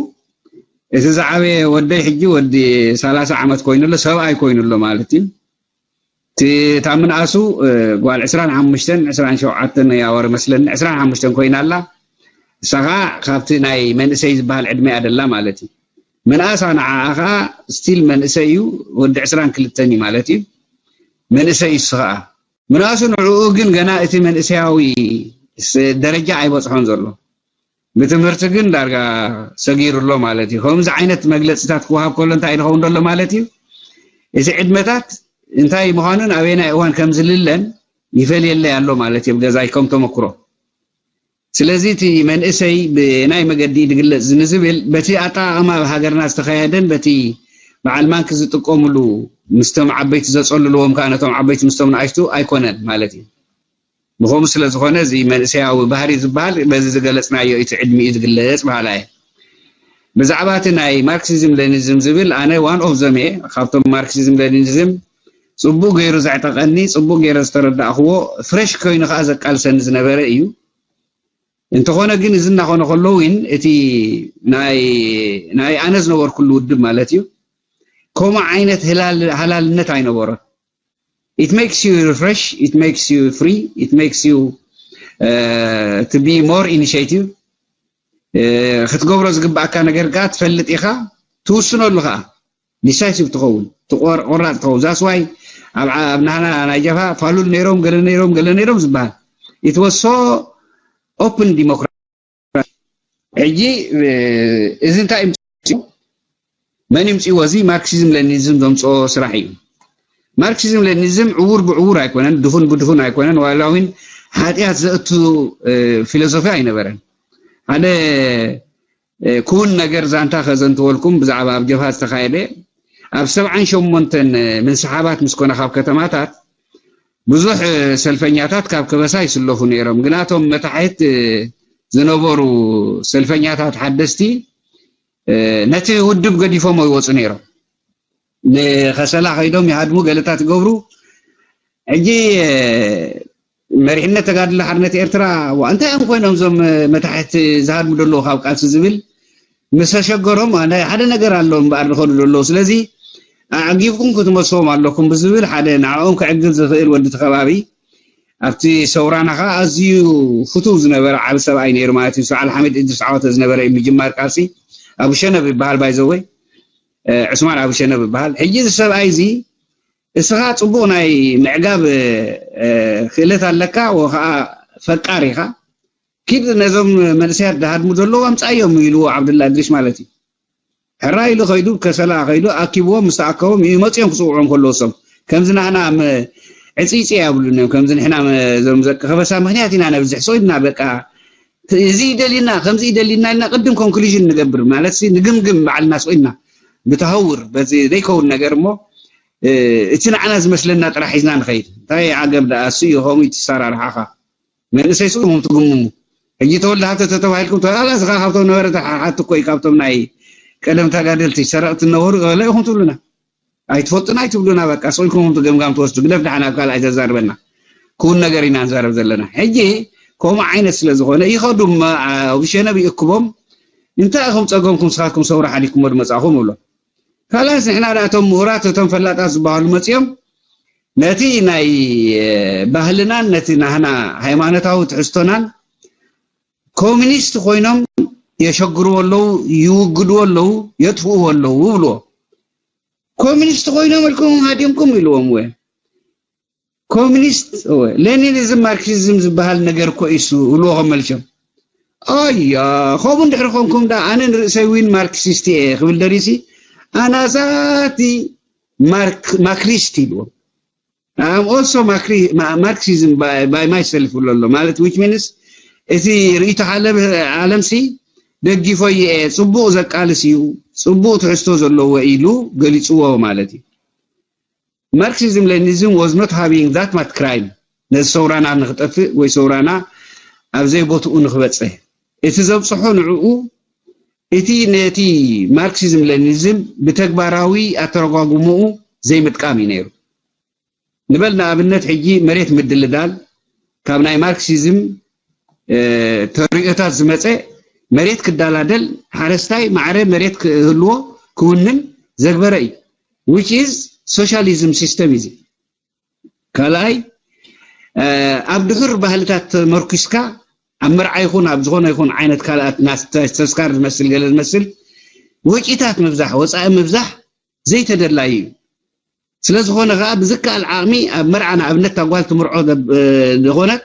እቲ ዝዓበየ ወደይ ሕጂ ወዲ ሰላሳ ዓመት ኮይኑ ኣሎ ሰብኣይ ኮይኑ ኣሎ ማለት እዩ። እቲ እታ ምንኣሱ ጓል ዕስራን ሓሙሽተን ዕስራን ሸውዓተን እያ ወረ መስለኒ ዕስራን ሓሙሽተን ኮይና ኣላ። እሳ ከዓ ካብቲ ናይ መንእሰይ ዝበሃል ዕድመ እያ ደላ ማለት እዩ። ምንኣሳ ንዓኣ ከዓ ስቲል መንእሰይ እዩ። ወዲ ዕስራን ክልተን እዩ ማለት እዩ። መንእሰይ እዩ እሱ ከዓ ምንኣሱ ንዕኡ ግን ገና እቲ መንእሰያዊ ደረጃ ኣይበፅሖን ዘሎ። ብትምህርቲ ግን ዳርጋ ሰጊሩ ኣሎ ማለት እዩ። ከምዚ ዓይነት መግለፂታት ክወሃብ ከሎ እንታይ ዝኸውን ዘሎ ማለት እዩ? እቲ ዕድመታት እንታይ ምዃኑን ኣበየናይ እዋን ከም ዝልለን ይፈልየለይ ኣሎ ማለት እዩ። ገዛይ ከም ተመክሮ ስለዚ እቲ መንእሰይ ብናይ መገዲ ዝግለፅ ንዝብል በቲ ኣጠቃቅማ ኣብ ሃገርና ዝተካየደን በቲ በዓል ማንክ ዝጥቀምሉ ምስቶም ዓበይቲ ዘፀልልዎም ከዓ ነቶም ዓበይቲ ምስቶም ንኣሽቱ ኣይኮነን ማለት እዩ። ብኸምኡ ስለ ዝኾነ እዚ መንእሰያዊ ባህሪ ዝበሃል በዚ ዝገለፅናዮ እቲ ዕድሚኡ ዝግለፅ በሃላ እየ። ብዛዕባ እቲ ናይ ማርክሲዝም ሌኒዝም ዝብል ኣነ ዋን ኦፍ ዘም እየ። ካብቶም ማርክሲዝም ሌኒዝም ፅቡቅ ገይሩ ዘዕጠቀኒ፣ ፅቡቅ ገይረ ዝተረዳእክዎ፣ ፍሬሽ ኮይኑ ከዓ ዘቃልሰኒ ዝነበረ እዩ። እንተኾነ ግን እዚ እናኾነ ከሎ እውን እቲ ናይ ኣነ ዝነበርኩሉ ውድብ ማለት እዩ ከምኡ ዓይነት ሃላልነት ኣይነበሮን። It makes you refresh, it makes you free, it makes you to be more initiative. ክትገብሮ ዝግባኣካ ነገር ከዓ ትፈልጥ ኢኻ፣ ትውስነሉ ከዓ ዲሳይሲቭ ትኸውን፣ ቆራፅ ትኸውን። ዛስዋይ ኣብ ናህና ናይ ጀብሃ ፋሉል ነይሮም ገለ ነይሮም ገለ ነይሮም ዝበሃል ኢትወሶ ኦፕን ዲሞክራሲ። ሕጂ እዚ እንታይ ይምፅኡ? መን ይምፅእዎ? እዚ ማርክሲዝም ሌኒኒዝም ዘምፅኦ ስራሕ እዩ። ማርክሲዝም ሌኒኒዝም ዕውር ብዕውር ኣይኮነን፣ ድኹን ብድኹን ኣይኮነን፣ ዋላ እውን ሓጢኣት ዘእቱ ፊሎሶፊ ኣይነበረን። ሓደ ክውን ነገር ዛንታ ከዘንትወልኩም ብዛዕባ ኣብ ጀብሃ ዝተኻየደ ኣብ ሰብዓን ሸሞንተን ምንስሓባት ምስ ኮነ ካብ ከተማታት ብዙሕ ሰልፈኛታት ካብ ከበሳ ይስለፉ ነይሮም። ግናቶም መታሕት ዝነበሩ ሰልፈኛታት ሓደስቲ ነቲ ውድብ ገዲፎም ይወፁ ነይሮም። ንከሰላ ከይዶም ይሃድሙ፣ ገለታት ይገብሩ። ሕጂ መሪሕነት ተጋድሎ ሓርነት ኤርትራ እንታይ እዮም ኮይኖም እዞም መታሕት ዝሃድሙ ዘለዉ ካብ ቃልሲ ዝብል ምስ ተሸገሮም ሓደ ነገር ኣሎ እምበኣር ዝኸዱ ዘለዉ። ስለዚ ኣዕጊብኩም ክትመስዎም ኣለኩም ብዝብል ሓደ ንዕኦም ክዕግብ ዝኽእል ወዲ እቲ ከባቢ ኣብቲ ሰውራና ከዓ ኣዝዩ ፍቱው ዝነበረ ዓቢ ሰብኣይ ነይሩ ማለት እዩ። ሰዓል ሓሚድ እድሪስ ዓወተ ዝነበረ እዩ ምጅማር ቃልሲ። ኣቡሸነብ ይበሃል ባይዘወይ፣ ዑስማን ኣቡሸነብ ይበሃል። ሕጂ እዚ ሰብኣይ እዚ እስኻ ፅቡቕ ናይ ምዕጋብ ክእለት ኣለካ ወይ ከዓ ፈቃር ኢኻ። ኪድ ነዞም መንእሰያት ዝሃድሙ ዘለዉ ኣምፃዮም ኢልዎ ዓብዱላ እድሪስ ማለት እዩ። ሕራይ ኢሉ ከይዱ ከሰላ ከይዱ ኣኪብዎም ምስ ተኣከቦም እዩ መፅኦም ክፅውዖም ከለዉ እሶም ከምዚ ናህና ዕፅይፅይ ኣብሉን እዮም። ከምዚ ንሕና ዞም ዘቂ ከበሳ ምክንያት ኢና ነብዝሕ ሰው ኢድና በቃ እዚ ይደልዩና ከምዚ ይደልዩና ኢልና ቅድም ኮንክሉዥን ንገብር ማለት ንግምግም ባዕልና ሰው ኢድና ብተሃውር በዚ ዘይከውን ነገር እሞ እቲ ንዓና ዝመስለና ጥራሕ ሒዝና ንኸይድ እንታይ ዓገብ ደኣ እሱ እዩ ከምኡ ትሰራርሓኻ መንእሰይ ስኡ ትግምሙ ሕጂ ተወልደ ሃብተ ተተባሂልኩም ተላላ ዝኻ ካብቶም ነበረ ሓሓት እኮ እዩ ካብቶም ናይ ቀደም ተጋደልቲ ሰረቕቲ ነበሩ ገለ ኢኹም ትብሉና። ኣይትፈልጡን ኣይትብሉና። በቃ ስቕ ኢልኩም ትገምጋም ትወስዱ። ግደፍ ደሓን ኣብ ካልኣይ ዘዛርበና ክውን ነገር ኢና ንዛረብ ዘለና። ሕጂ ከምኡ ዓይነት ስለ ዝኾነ ይኸዱ እሞ፣ አ፣ ውሸነብ ይእክቦም። እንታይ ኢኹም ጸገምኩም? ስኻትኩም ሰውራ ሓዲግኩሞ ድመጻኹም እብሎ። ካላስ ንሕና ደኣ እቶም ምሁራት እቶም ፈላጣት ዝበሃሉ መጺኦም ነቲ ናይ፣ እ፣ ባህልናን ነቲ ናህና ሃይማኖታዊ ትሕዝቶናን ኮሚኒስት ኮይኖም የሸግርዎ ኣለዉ፣ ይውግድዎ ኣለዉ፣ የጥፍእዎ ኣለዉ ይብልዎ። ኮሚኒስት ኮይኖም ኢልኩም ሃዲምኩም ኢልዎም። ወ ኮሚኒስት፣ ወ ሌኒኒዝም ማርክሲዝም ዝበሃል ነገር እኮ ኢሱ እብልዎ ከም መልሶም። ኣያ፣ ከምኡ እንድሕር ኮንኩም ዳ ኣነ ንርእሰይ ዊን ማርክሲስት እየ ክብል ደሪሲ ኣናዛቲ ማርክ-፣ ማክሪስት ኢልዎም። I'm also ማክሪ-፣ ማ-፣ ማርክሲዝም by, by myself ብሎ ኣሎ። ማለት which means እቲ ርእይቶ ዓለም፣ ዓለምሲ ደጊፎ እየ፣ ጽቡቕ ዘቃልስ እዩ፣ ጽቡቕ ትሕዝቶ ዘለዎ ኢሉ ገሊጽዎ ማለት እዩ። ማርክሲዝም ሌኒዝም was not having that much crime። ነዚ ሰውራና ንኽጠፍእ ወይ ሰውራና ኣብ ዘይቦትኡ ንኽበጽሕ እቲ ዘብጽሖ ንዕኡ እቲ ነቲ ማርክሲዝም ሌኒዝም ብተግባራዊ ኣተረጓጉምኡ ዘይምጥቃም እዩ ነይሩ። ንበል ንኣብነት ሕጂ መሬት ምድልዳል ካብ ናይ ማርክሲዝም፣ እ፣ ተርእዮታት ዝመጸ መሬት ክደላደል ሓረስታይ ማዕረ መሬት ክህልዎ ክውንን ዘግበረ እዩ። Which is socialism system እዩ። ካልኣይ፣ እ፣ ኣብ ድሑር ባህልታት ተመርኪስካ ኣብ መርዓ ይኹን ኣብ ዝኾነ ይኹን ዓይነት ካልኣት ናስ-፣ ተስካር ዝመስል ገለ ዝመስል ወጪታት ምብዛሕ፣ ወጻኢ ምብዛሕ ዘይተደላዩ እዩ። ስለ ዝኾነ ከኣ ብዝከኣል ዓቕሚ ኣብ መርዓ ንኣብነት እታ ጓል ትምርዖ ዘብ-፣ እ፣ ዝኾነት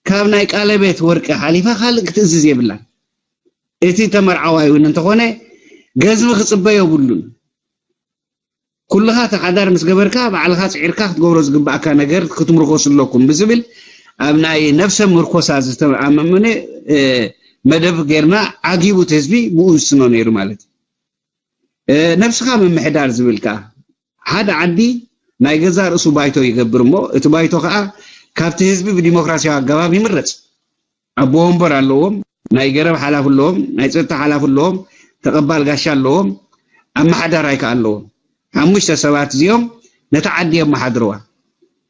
ካብ ናይ ቃለቤት ወርቂ ሓሊፋ ካልእ ክትእዝዝ የብላን። እቲ ተመርዓዋይ እውን እንተኾነ ገዝሚ ክጽበ የብሉን። ኩልኻ እቲ ሓዳር ምስ ገበርካ ባዕልኻ ጽዒርካ ክትገብሮ ዝግባእካ ነገር ክትምርኮሱ ኣለኩም ብዝብል ኣብ ናይ ነፍሰ ምርኮሳ ዝተኣማመነ፣ እ፣ መደብ ጌርና ዓጊቡ እቲ ህዝቢ ብኡ ይስኖ ነይሩ ማለት እዩ። እ፣ ነብስኻ ምምሕዳር ዝብል ከኣ ሓደ ዓዲ ናይ ገዛእ ርእሱ ባይቶ ይገብር እሞ እቲ ባይቶ ከኣ ካብቲ ህዝቢ ብዲሞክራሲያዊ ኣገባብ ይምረጽ። ኣቦ ወንበር ኣለዎም፣ ናይ ገረብ ሓላፊ ኣለዎም፣ ናይ ጸጥታ ሓላፊ ኣለዎም፣ ተቐባል ጋሻ ኣለዎም፣ ኣመሓዳራይ ከኣ ኣለዎም። ሓሙሽተ ሰባት እዚኦም ነታ ዓዲ የመሓድርዋ።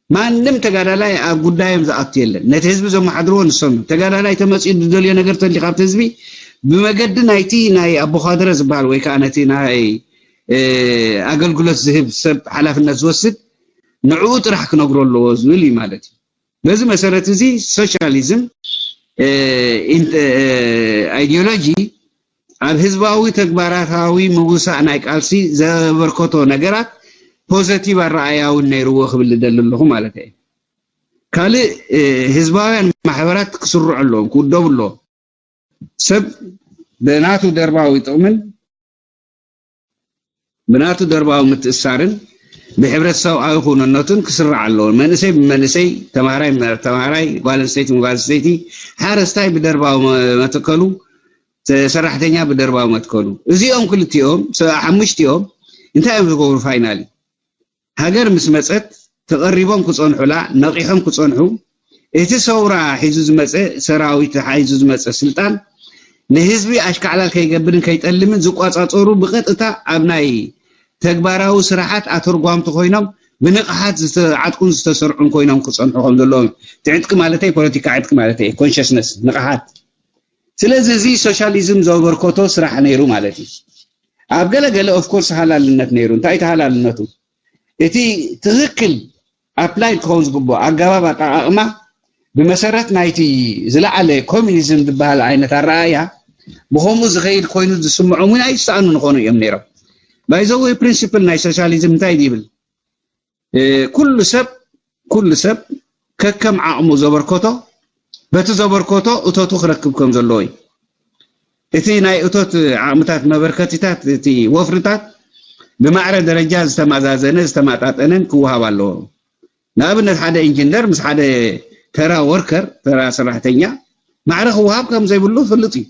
ማንም ተጋዳላይ ኣብ ጉዳዮም ዝኣቱ የለን። ነቲ ህዝቢ ዘመሓድርዎ ንሶም እዮም። ተጋዳላይ ተመጺኡ ዝደልዮ ነገር ተሊ ካብቲ ህዝቢ ብመገዲ ናይቲ ናይ ኣቦኻድረ ዝበሃል ወይ ከኣ ነቲ ናይ፣ እ፣ ኣገልግሎት ዝህብ ሰብ ሓላፍነት ዝወስድ ንዕኡ ጥራሕ ክነግሮ ኣለዎ ዝብል እዩ ማለት እዩ። በዚ መሰረት እዚ ሶሻሊዝም፣ እ፣ ኢን-፣ እ፣ ኣይዲዮሎጂ ኣብ ህዝባዊ ተግባራታዊ ምውሳእ ናይ ቃልሲ ዘበርከቶ ነገራት ፖዘቲቭ ኣረኣእያ እውን ነይርዎ ክብል ዝደሊ ኣለኹ ማለት እየ። ካልእ፣ እ፣ ህዝባውያን ማሕበራት ክስርዑ ኣለዎም፣ ክውደቡ ኣለዎም። ሰብ ብናቱ ደርባዊ ጥቕምን ብናቱ ደርባዊ ምትእሳርን ብሕብረተሰባዊ ክውንነቱን ክስራዕ ኣለዎ። መንእሰይ ብመንእሰይ፣ ተማሃራይ ብተማሃራይ፣ ጓል ኣንስተይቲ ብጓል ኣንስተይቲ፣ ሓረስታይ ብደርባዊ መ-፣ መትከሉ፣ ሰ-፣ ሰራሕተኛ ብደርባዊ መትከሉ። እዚኦም ክልቲኦም፣ ሰ-፣ ሓሙሽቲኦም እንታይ እዮም ዝገብሩ ፋይናሊ? ሃገር ምስ መጸት ተቐሪቦም ክጸንሑላ፣ ነቒሖም ክጸንሑ፣ እቲ ሰውራ ሒዙ ዝመጸ ሰራዊት፣ ሒዙ ዝመጸ ስልጣን ንህዝቢ ኣሽካዕላል ከይገብርን ከይጠልምን ዝቋጻጸሩ ብቐጥታ ኣብ ናይ ተግባራዊ ስራሓት ኣተርጓምቲ ኮይኖም ብንቕሓት ዝተዓጥቁን ዝተሰርዑን ኮይኖም ክጸንሑ ከም ዘለዎም፣ እቲ ዕጥቂ ማለተይ ፖለቲካ ዕጥቂ ማለተይ ኮንሽስነስ ንቕሓት። ስለዚ እዚ ሶሻሊዝም ዘበርከቶ ስራሕ ነይሩ ማለት እዩ። ኣብ ገለ ገለ ኦፍኮርስ ሃላልነት ነይሩ። እንታይ እቲ ሃላልነቱ? እቲ ትኽክል ኣፕላይድ ክኸውን ዝግብኦ ኣገባብ ኣጠቓቕማ ብመሰረት ናይቲ ዝለዓለ ኮሚኒዝም ዝበሃል ዓይነት ኣረኣእያ ብኸምኡ ዝኸይድ ኮይኑ ዝስምዖም እውን ኣይሰኣኑን ይኾኑ እዮም ነይሮም። ባይ ዘ ወይ ፕሪንሲፕል ናይ ሶሻሊዝም እንታይ ይብል? እ፣ ኩሉ ሰብ፣ ኩሉ ሰብ ከከም ዓቕሙ ዘበርከቶ፣ በቲ ዘበርከቶ እቶቱ ክረክብ ከም ዘለዎ እዩ። እቲ ናይ እቶት ዓቕምታት መበርከቲታት፣ እቲ ወፍርታት ብማዕረ ደረጃ ዝተመዛዘነ፣ ዝተመጣጠነን ክወሃብ ኣለዎ። ንኣብነት ሓደ ኢንጂነር ምስ ሓደ ተራ ወርከር፣ ተራ ሰራሕተኛ ማዕረ ክወሃብ ከም ዘይብሉ ፍልጥ እዩ።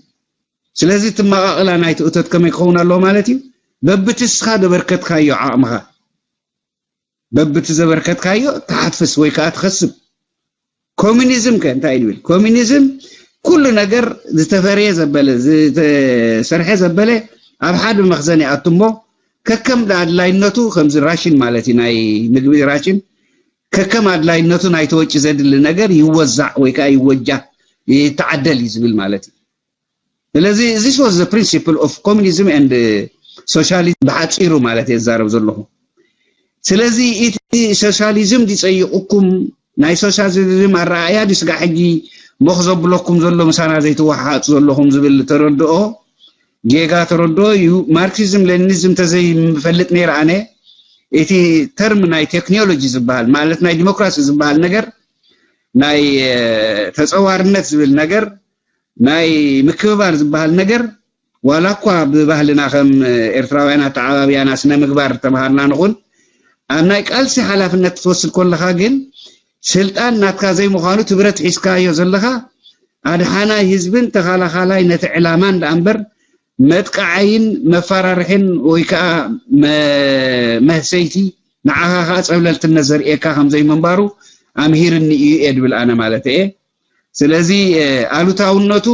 ስለዚ እቲ ኣመቓቕላ ናይቲ እቶት ከመይ ክኸውን ኣለዎ ማለት እዩ? በብቲ ንስኻ ዘበርከትካዮ ዓቕምኻ፣ በብቲ ዘበርከትካዮ ትሓፍስ ወይ ከኣ ትኸስብ። ኮሚኒዝም ከ እንታይ ንብል? ኮሚኒዝም ኩሉ ነገር ዝተፈረየ ዘበለ ዝተሰርሐ ዘበለ ኣብ ሓደ መኽዘን ይኣቱ እሞ ከከም ኣድላይነቱ ከምዚ ራሽን ማለት እዩ ናይ ምግቢ ራሽን ከከም ኣድላይነቱ ናይቲ ወጪ ዘድሊ ነገር ይወዛዕ ወይ ከዓ ይወጃ ይተዓደል እዩ ዝብል ማለት እዩ። ስለዚ this was the principle of communism and socialism ብሓፂሩ ማለት እየ ዝዛረብ ዘለኹ። ስለዚ እቲ ሶሻሊዝም ዝፀይቁኩም ናይ ሶሻሊዝም ኣረኣእያ ድስጋ ሕጂ ሞኽ ዘብለኩም ዘሎ ምሳና ዘይትወሓሓጡ ዘለኹም ዝብል ተረድኦ ጌጋ ተረድኦ እዩ። ማርክሲዝም ሌኒኒዝም ተዘይፈልጥ ነይረ ኣነ እቲ ተርም ናይ ቴክኖሎጂ ዝበሃል ማለት ናይ ዲሞክራሲ ዝበሃል ነገር ናይ ተፀዋርነት ዝብል ነገር ናይ ምክብባር ዝበሃል ነገር ዋላ እኳ ብባህልና ከም ኤርትራውያን ኣተዓባብያና ስነ ምግባር ተምሃርና ንኹን ኣብ ናይ ቃልሲ ሓላፍነት ክትወስድ ከለኻ ግን ስልጣን ናትካ ዘይምዃኑ ትብረት ሒዝካዮ ዘለኻ ኣድሓናይ ህዝብን ተኻላኻላይ ነቲ ዕላማን ደኣ እምበር መጥቃዓይን መፈራርሕን ወይ ከዓ መህሰይቲ ንዓኻ ከዓ ፀብለልትነት ዘርእየካ ከምዘይምንባሩ ኣምሂርኒ እዩ እየ ድብል ኣነ ማለት እየ። ስለዚ ኣሉታውነቱ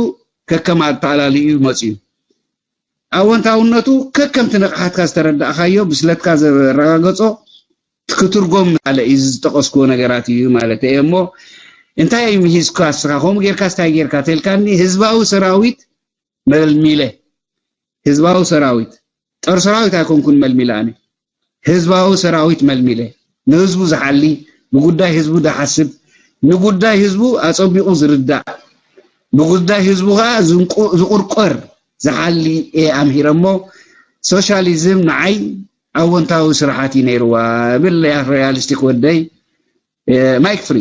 ከከም ኣተኣላልዩ መፅዩ ኣወንታውነቱ ከከምቲ ንቕሓትካ ዝተረዳእካዮ ብስለትካ ዘረጋገፆ ክትርጎም ምሳለ እዩ ዝጠቐስክዎ ነገራት እዩ ማለት እየ እሞ እንታይ እዩ ምሂዝካ እስኻ ከምኡ ጌርካ ስታይ ጌርካ ተልካኒ ህዝባዊ ሰራዊት መልሚለ ህዝባዊ ሰራዊት ጦር ሰራዊት ኣይኮንኩን መልሚለ ኣነ ህዝባዊ ሰራዊት መልሚለ ንህዝቡ ዝሓሊ ብጉዳይ ህዝቡ ዝሓስብ ንጉዳይ ህዝቡ ኣፀቢቑ ዝርዳእ ብጉዳይ ህዝቡ ከዓ ዝቁርቆር ዝሓሊ እየ ኣምሂረ እሞ ሶሻሊዝም ንዓይ ኣወንታዊ ስራሓት እዩ ነይርዋ ብል ያ ሪያሊስቲክ ወደይ ማይክ ፍሪ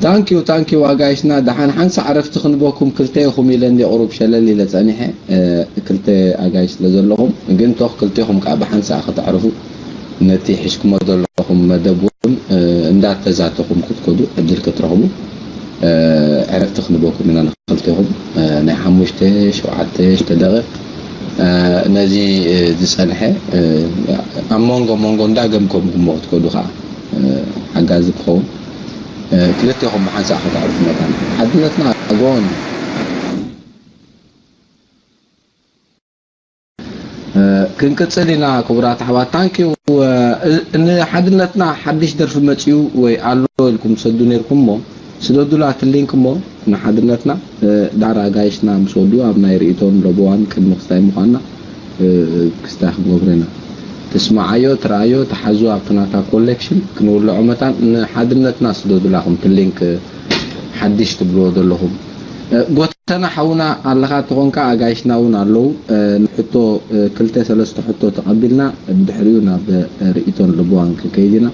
Thank you thank you ኣጋይሽና ደሓን ሓንሳእ ዕረፍቲ ክንበኩም ክልተ ኢኹም ኢለ እንደ ቁሩብ ሸለል ኢለ ጸኒሐ ክልተ ኣጋይሽ ስለ ዘለኹም ግን ቶኽ ክልቴኹም ከዓ ብሓንሳእ ከተዕርፉ ነቲ ሒዝኩሞ ዘለኹም መደብ እውን እንዳተዛተኹም ክትከዱ ዕድል ክትረኽቡ ዕረፍቲ ክንበኩም ኢና ንክልቴኹም ናይ ሓሙሽተ ሸውዓተ ሽተ ደቂቕ ነዚ ዝፀንሐ ኣብ መንጎ መንጎ እንዳገምገምኩሞ ክትከዱ ከዓ ሓጋዚ ክኸውን ክልቴኹም ብሓንሳእ ከተዕርፉ መታን ሓድነትና ጎን ክንቅፅል ኢና ክቡራት ኣሕዋት ታንኪዩ ንሓድነትና ሓድሽ ደርፊ መፅዩ ወይ ኣሎ ኢልኩም ሰዱ ነርኩም ሞ ስደዱላ ትሊንክ ሞ ንሓድነትና ዳር ኣጋይሽና ምስ ወዱ ኣብ ናይ ርእይቶን ለቦዋን ቅድሚ ክስታይ ምዃንና ክስታይ ክንገብሮ ኢና ትስማዓዮ ትረኣዮ ተሓዙ ኣብቲ ናታ ኮሌክሽን ክንውልዖ መታን ንሓድነትና ስደዱላ ከም ትሊንክ ሓድሽ ትብልዎ ዘለኹም ጎተና ሓውና ኣለኻ ተኾንካ ኣጋይሽና እውን ኣለዉ ንሕቶ ክልተ ሰለስተ ሕቶ ተቐቢልና ብድሕሪኡ ናብ ርእይቶን ልብዋን ክንከይድ ኢና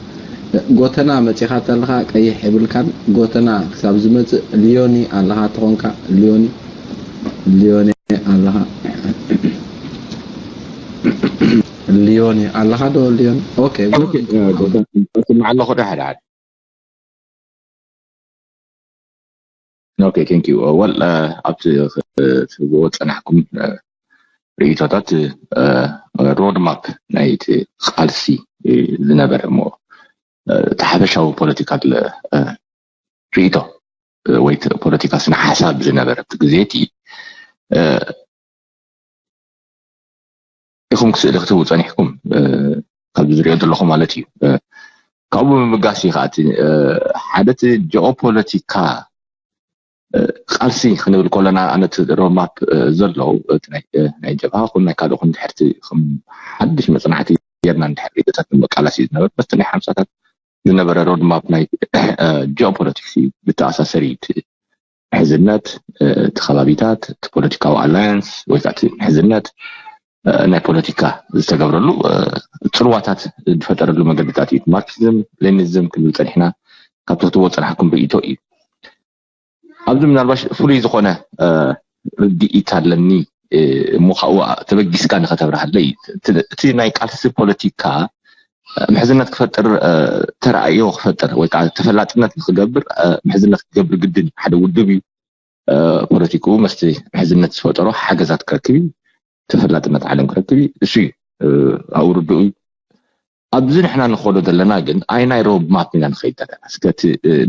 ጎተና መፂኻ ተለኻ ቀይሕ የብልካን ጎተና ክሳብ ዝመፅእ ሊዮኒ ኣለኻ ተኾንካ ሊዮኒ ሊዮኒ ኣለኻ ሊዮኒ ኣለኻ ዶ ሊዮኒ ኦኬ ስምዓ ኣለኹ ዶ ሓደ ሓደ Okay thank you well ኣብቲ ትህብዎ ዝፀናሕኩም ርእይቶታት ሮድ ማፕ ናይቲ ቃልሲ ዝነበረ እሞ እቲ ሓፈሻዊ ፖለቲካል ርእይቶ ወይ ፖለቲካ ስነ ሓሳብ ዝነበረ እቲ ግዜ እቲ ኢኹም ክስእሊ ክትህቡ ፀኒሕኩም ካብዚ ዝሪኦ ዘለኹ ማለት እዩ ካብኡ ብምብጋስ እዩ ከዓ ሓደ እቲ ጂኦፖለቲካ ቃልሲ ክንብል ከለና ኣነ እቲ ሮማፕ ዘለዉ ናይ ጀብሃ ኹን ናይ ካልእ ኹን ድሕርቲ ሓድሽ መፅናዕቲ ጌርና እንድሕር ርእቶታት መቃላሲ ዝነበር በቲ ናይ ሓምሳታት ዝነበረ ሮድማፕ ናይ ጂኦፖለቲክስ እዩ ብተኣሳሰር እዩ ምሕዝነት እቲ ከባቢታት እቲ ፖለቲካዊ ኣላያንስ ወይ ከዓ እቲ ምሕዝነት ናይ ፖለቲካ ዝተገብረሉ ፅልዋታት ዝፈጠረሉ መገድታት እዩ ማርክሲዝም ሌኒዝም ክንብል ፀኒሕና ካብ ትህትዎ ፅናሕኩም ርእቶ እዩ ኣብዚ ምናልባሽ ፍሉይ ዝኾነ ርድኢት ኣለኒ እሞ ካብኡ ተበጊስካ ንኸተብርሃለይ እቲ ናይ ቃልሲ ፖለቲካ ምሕዝነት ክፈጥር ተረኣዮ ክፈጥር ወይ ከዓ ተፈላጥነት ንክገብር ምሕዝነት ክገብር ግድን ሓደ ውድብ እዩ ፖለቲክኡ መስቲ ምሕዝነት ዝፈጠሮ ሓገዛት ክረክብ እዩ ተፈላጥነት ዓለም ክረክብ እዩ እሱ እዩ ኣብኡ ርድኡ እዩ ኣብዚ ንሕና ንኸዶ ዘለና ግን ኣይናይ ሮድ ማፕ ኢና ንኸይድ ዘለና። እስከ እቲ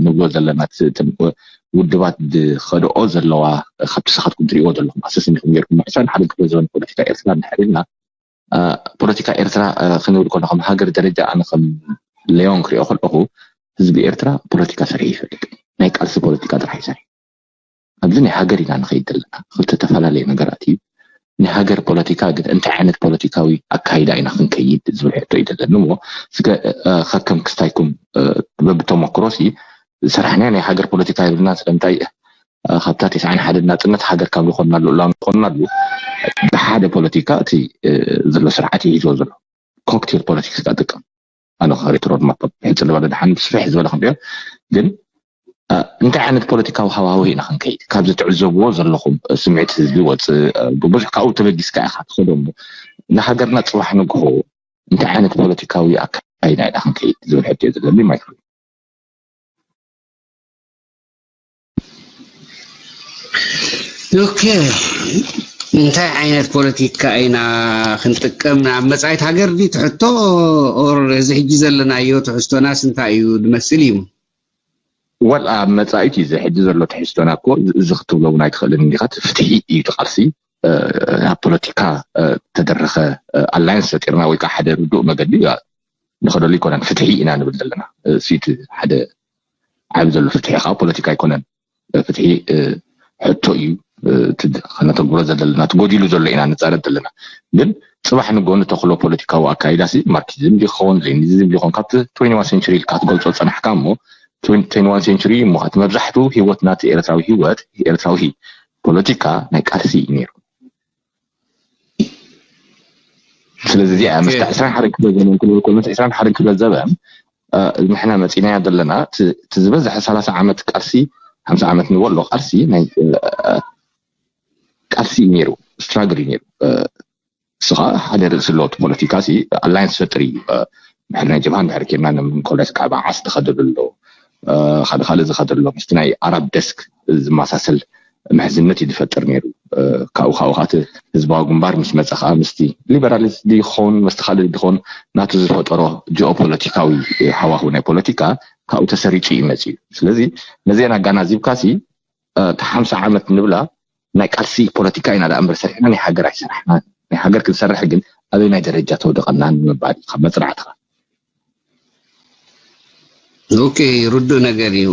ንብሎ ዘለና ውድባት ዝኸደኦ ዘለዋ፣ ካብቲ ሰኻትኩም ትሪእዎ ዘለኹም ኣሰስ እንዲኹም ገይርኩም ዕስራን ሓደን ክፍለ ዘበን ፖለቲካ ኤርትራ እንድሕር ኢልና፣ ፖለቲካ ኤርትራ ክንብል ከሎ ከም ሃገር ደረጃ ኣነ ከም ሌዮን ክሪኦ ከለኹ፣ ህዝቢ ኤርትራ ፖለቲካ ሰሪሑ ይፈልጥ፣ ናይ ቃልሲ ፖለቲካ ጥራሕ ይሰሪ። ኣብዚ ናይ ሃገር ኢና ንኸይድ ዘለና። ክልተ ተፈላለየ ነገራት እዩ። ናይ ሃገር ፖለቲካ ግን እንታይ ዓይነት ፖለቲካዊ ኣካይዳ ኢና ክንከይድ ዝብል ሕቶ እዩ ዘለና እሞ፣ እስከ ከከም ክስታይኩም በብተመክሮሲ ዝሰራሕናዮ ናይ ሃገር ፖለቲካ የብልና። ስለምንታይ? ካብታ ተስዓን ሓደን ናፅነት ሃገር ካብ ዝኾንናሉ እላም ዝኾንናሉ፣ ብሓደ ፖለቲካ እቲ ዘሎ ስርዓት ይሒዝዎ ዘሎ ኮክቴል ፖለቲክስ ካ ጥቀም ኣነ ሪትሮድ ማፕ ሕፅር ዝበለ ድሓን ስፍሕ ዝበለ ክንሪኦ ግን እንታይ ዓይነት ፖለቲካዊ ሃዋህው ኢና ክንከይድ? ካብ ዝትዕዘብዎ ዘለኹም ስምዒት ህዝቢ ወፅእ ብዙሕ ካብኡ ተበጊስካ ኢኻ ትኸዶ እሞ ንሃገርና ፅባሕ ንግሆ እንታይ ዓይነት ፖለቲካዊ ኣካይዳ ኢና ክንከይድ ዝብል ሕቶ እዩ ዘለኒ። ማይክ ኦኬ፣ እንታይ ዓይነት ፖለቲካ ኢና ክንጥቀም? ኣብ መጻኢት ሃገር ድዩ ትሕቶ? ኦር እዚ ሕጂ ዘለናዮ ትሕዝቶናስ እንታይ እዩ ዝመስል እዩ? ወል ኣብ መጻኢት እዩ። እዚ ሕጂ ዘሎ ትሕዝቶና እኮ እዚ ክትብሎ እውን ኣይትኽእልን እንዲኻ። ፍትሒ እዩ እቲ ቃልሲ። ኣብ ፖለቲካ ተደረኸ ኣላያንስ ፈጢርና ወይ ከዓ ሓደ ርዱእ መገዲ ንኸደሉ ኣይኮነን። ፍትሒ ኢና ንብል ዘለና። እቲ ሓደ ዓብ ዘሎ ፍትሒ ከዓ ፖለቲካ ኣይኮነን። ፍትሒ ሕቶ እዩ። ከነተግብሮ ዘለና ትጎዲሉ ዘሎ ኢና ንፃረብ ዘለና። ግን ፅባሕ ንጎ ንተኽሎ ፖለቲካዊ ኣካይዳሲ ማርክሲዝም ዲኸውን ሌኒኒዝም ዲኸውን ካብቲ ትወንቲ ዋን ሴንቹሪ ኢልካ ክትገልፆ ፀናሕካ እሞ ትወንቲ ዋን ሴንቹሪ እሞ እቲ መብዛሕትኡ ህይወት ናቲ ኤርትራዊ ህይወት ኤርትራዊ ፖለቲካ ናይ ቃልሲ እዩ ነይሩ። ስለዚ እዚኣ ምስቲ ዕስራን ሓደን ክፍለ ዘመን ክንብል ከሎ ምስቲ ዕስራን ሓደን ክፍለ ዘመን ንሕና መፂናያ ዘለና እቲ ዝበዝሐ ሰላሳ ዓመት ቃልሲ ሓምሳ ዓመት ንበሎ ቃልሲ ናይ ቃልሲ እዩ ነይሩ፣ ስትራግል እዩ ነይሩ። እሱ ከዓ ሓደ ርእሲ ኣለዎ። እቲ ፖለቲካ ሲ ኣላያንስ ፈጥር እዩ። ድሕሪ ናይ ጀብሃ እንድሕር ኬድና ንኮለስ ከዓ ብዓስ ዝኸደሉ ኣሎ፣ ካልእ ካልእ ዝኸደሉ ኣሎ። ምስቲ ናይ ኣራብ ደስክ ዝመሳሰል ምሕዝነት እዩ ዝፈጥር ነይሩ። ካብኡ ካብኡ ከዓ እቲ ህዝባዊ ግንባር ምስ መፀ ከዓ ምስቲ ሊበራሊስት ድዩ ክኸውን ምስቲ ካልእ ድዩ ክኸውን ናቱ ዝፈጠሮ ጂኦፖለቲካዊ ሃዋህው ናይ ፖለቲካ ካብኡ ተሰሪፁ እዩ መፅኡ። ስለዚ ነዚአን ኣጋናዚብካ ሲ እቲ ሓምሳ ዓመት ንብላ ናይ ቃልሲ ፖለቲካ ኢና ደኣ እምበር ሰሪሕና ናይ ሃገር ኣይሰራሕናን። ናይ ሃገር ክንሰርሕ ግን ኣበይ ናይ ደረጃ ተወደቐና ንምባል እዩ ካብ መፅናዕትኻ። ኦኬ፣ ርዱእ ነገር እዩ።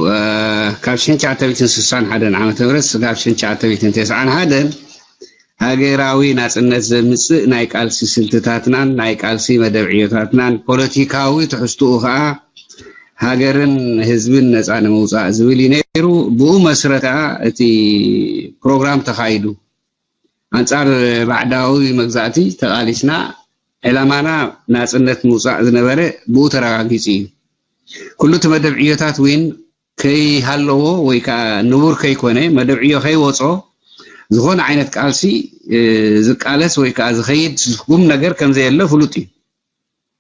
ካብ ሽሕን ትሽዓተ ሚእትን ስሳን ሓደን ዓመተ ምህረት ስጋብ ሽሕን ትሽዓተ ሚእትን ተስዓን ሓደን ሃገራዊ ናጽነት ዘምጽእ ናይ ቃልሲ ስልትታትናን ናይ ቃልሲ መደብ ዕዮታትናን ፖለቲካዊ ትሕዝትኡ ከኣ ሃገርን ህዝብን ነጻ ንምውጻእ ዝብል እዩ ነይሩ። ብኡ መስረት ከኣ እቲ ፕሮግራም ተኻይዱ። ኣንጻር ባዕዳዊ መግዛእቲ ተቓሊስና ዕላማና ናጽነት ምውጻእ ዝነበረ ብኡ ተረጋጊጹ እዩ። ኩሉ እቲ መደብ ዕዮታት እውን ከይሃለዎ ወይ ከዓ ንቡር ከይኮነ መደብ ዕዮ ከይወጾ ዝኾነ ዓይነት ቃልሲ ዝቃለስ ወይ ከዓ ዝኸይድ ቁም ነገር ከም ዘየለ ፍሉጥ እዩ።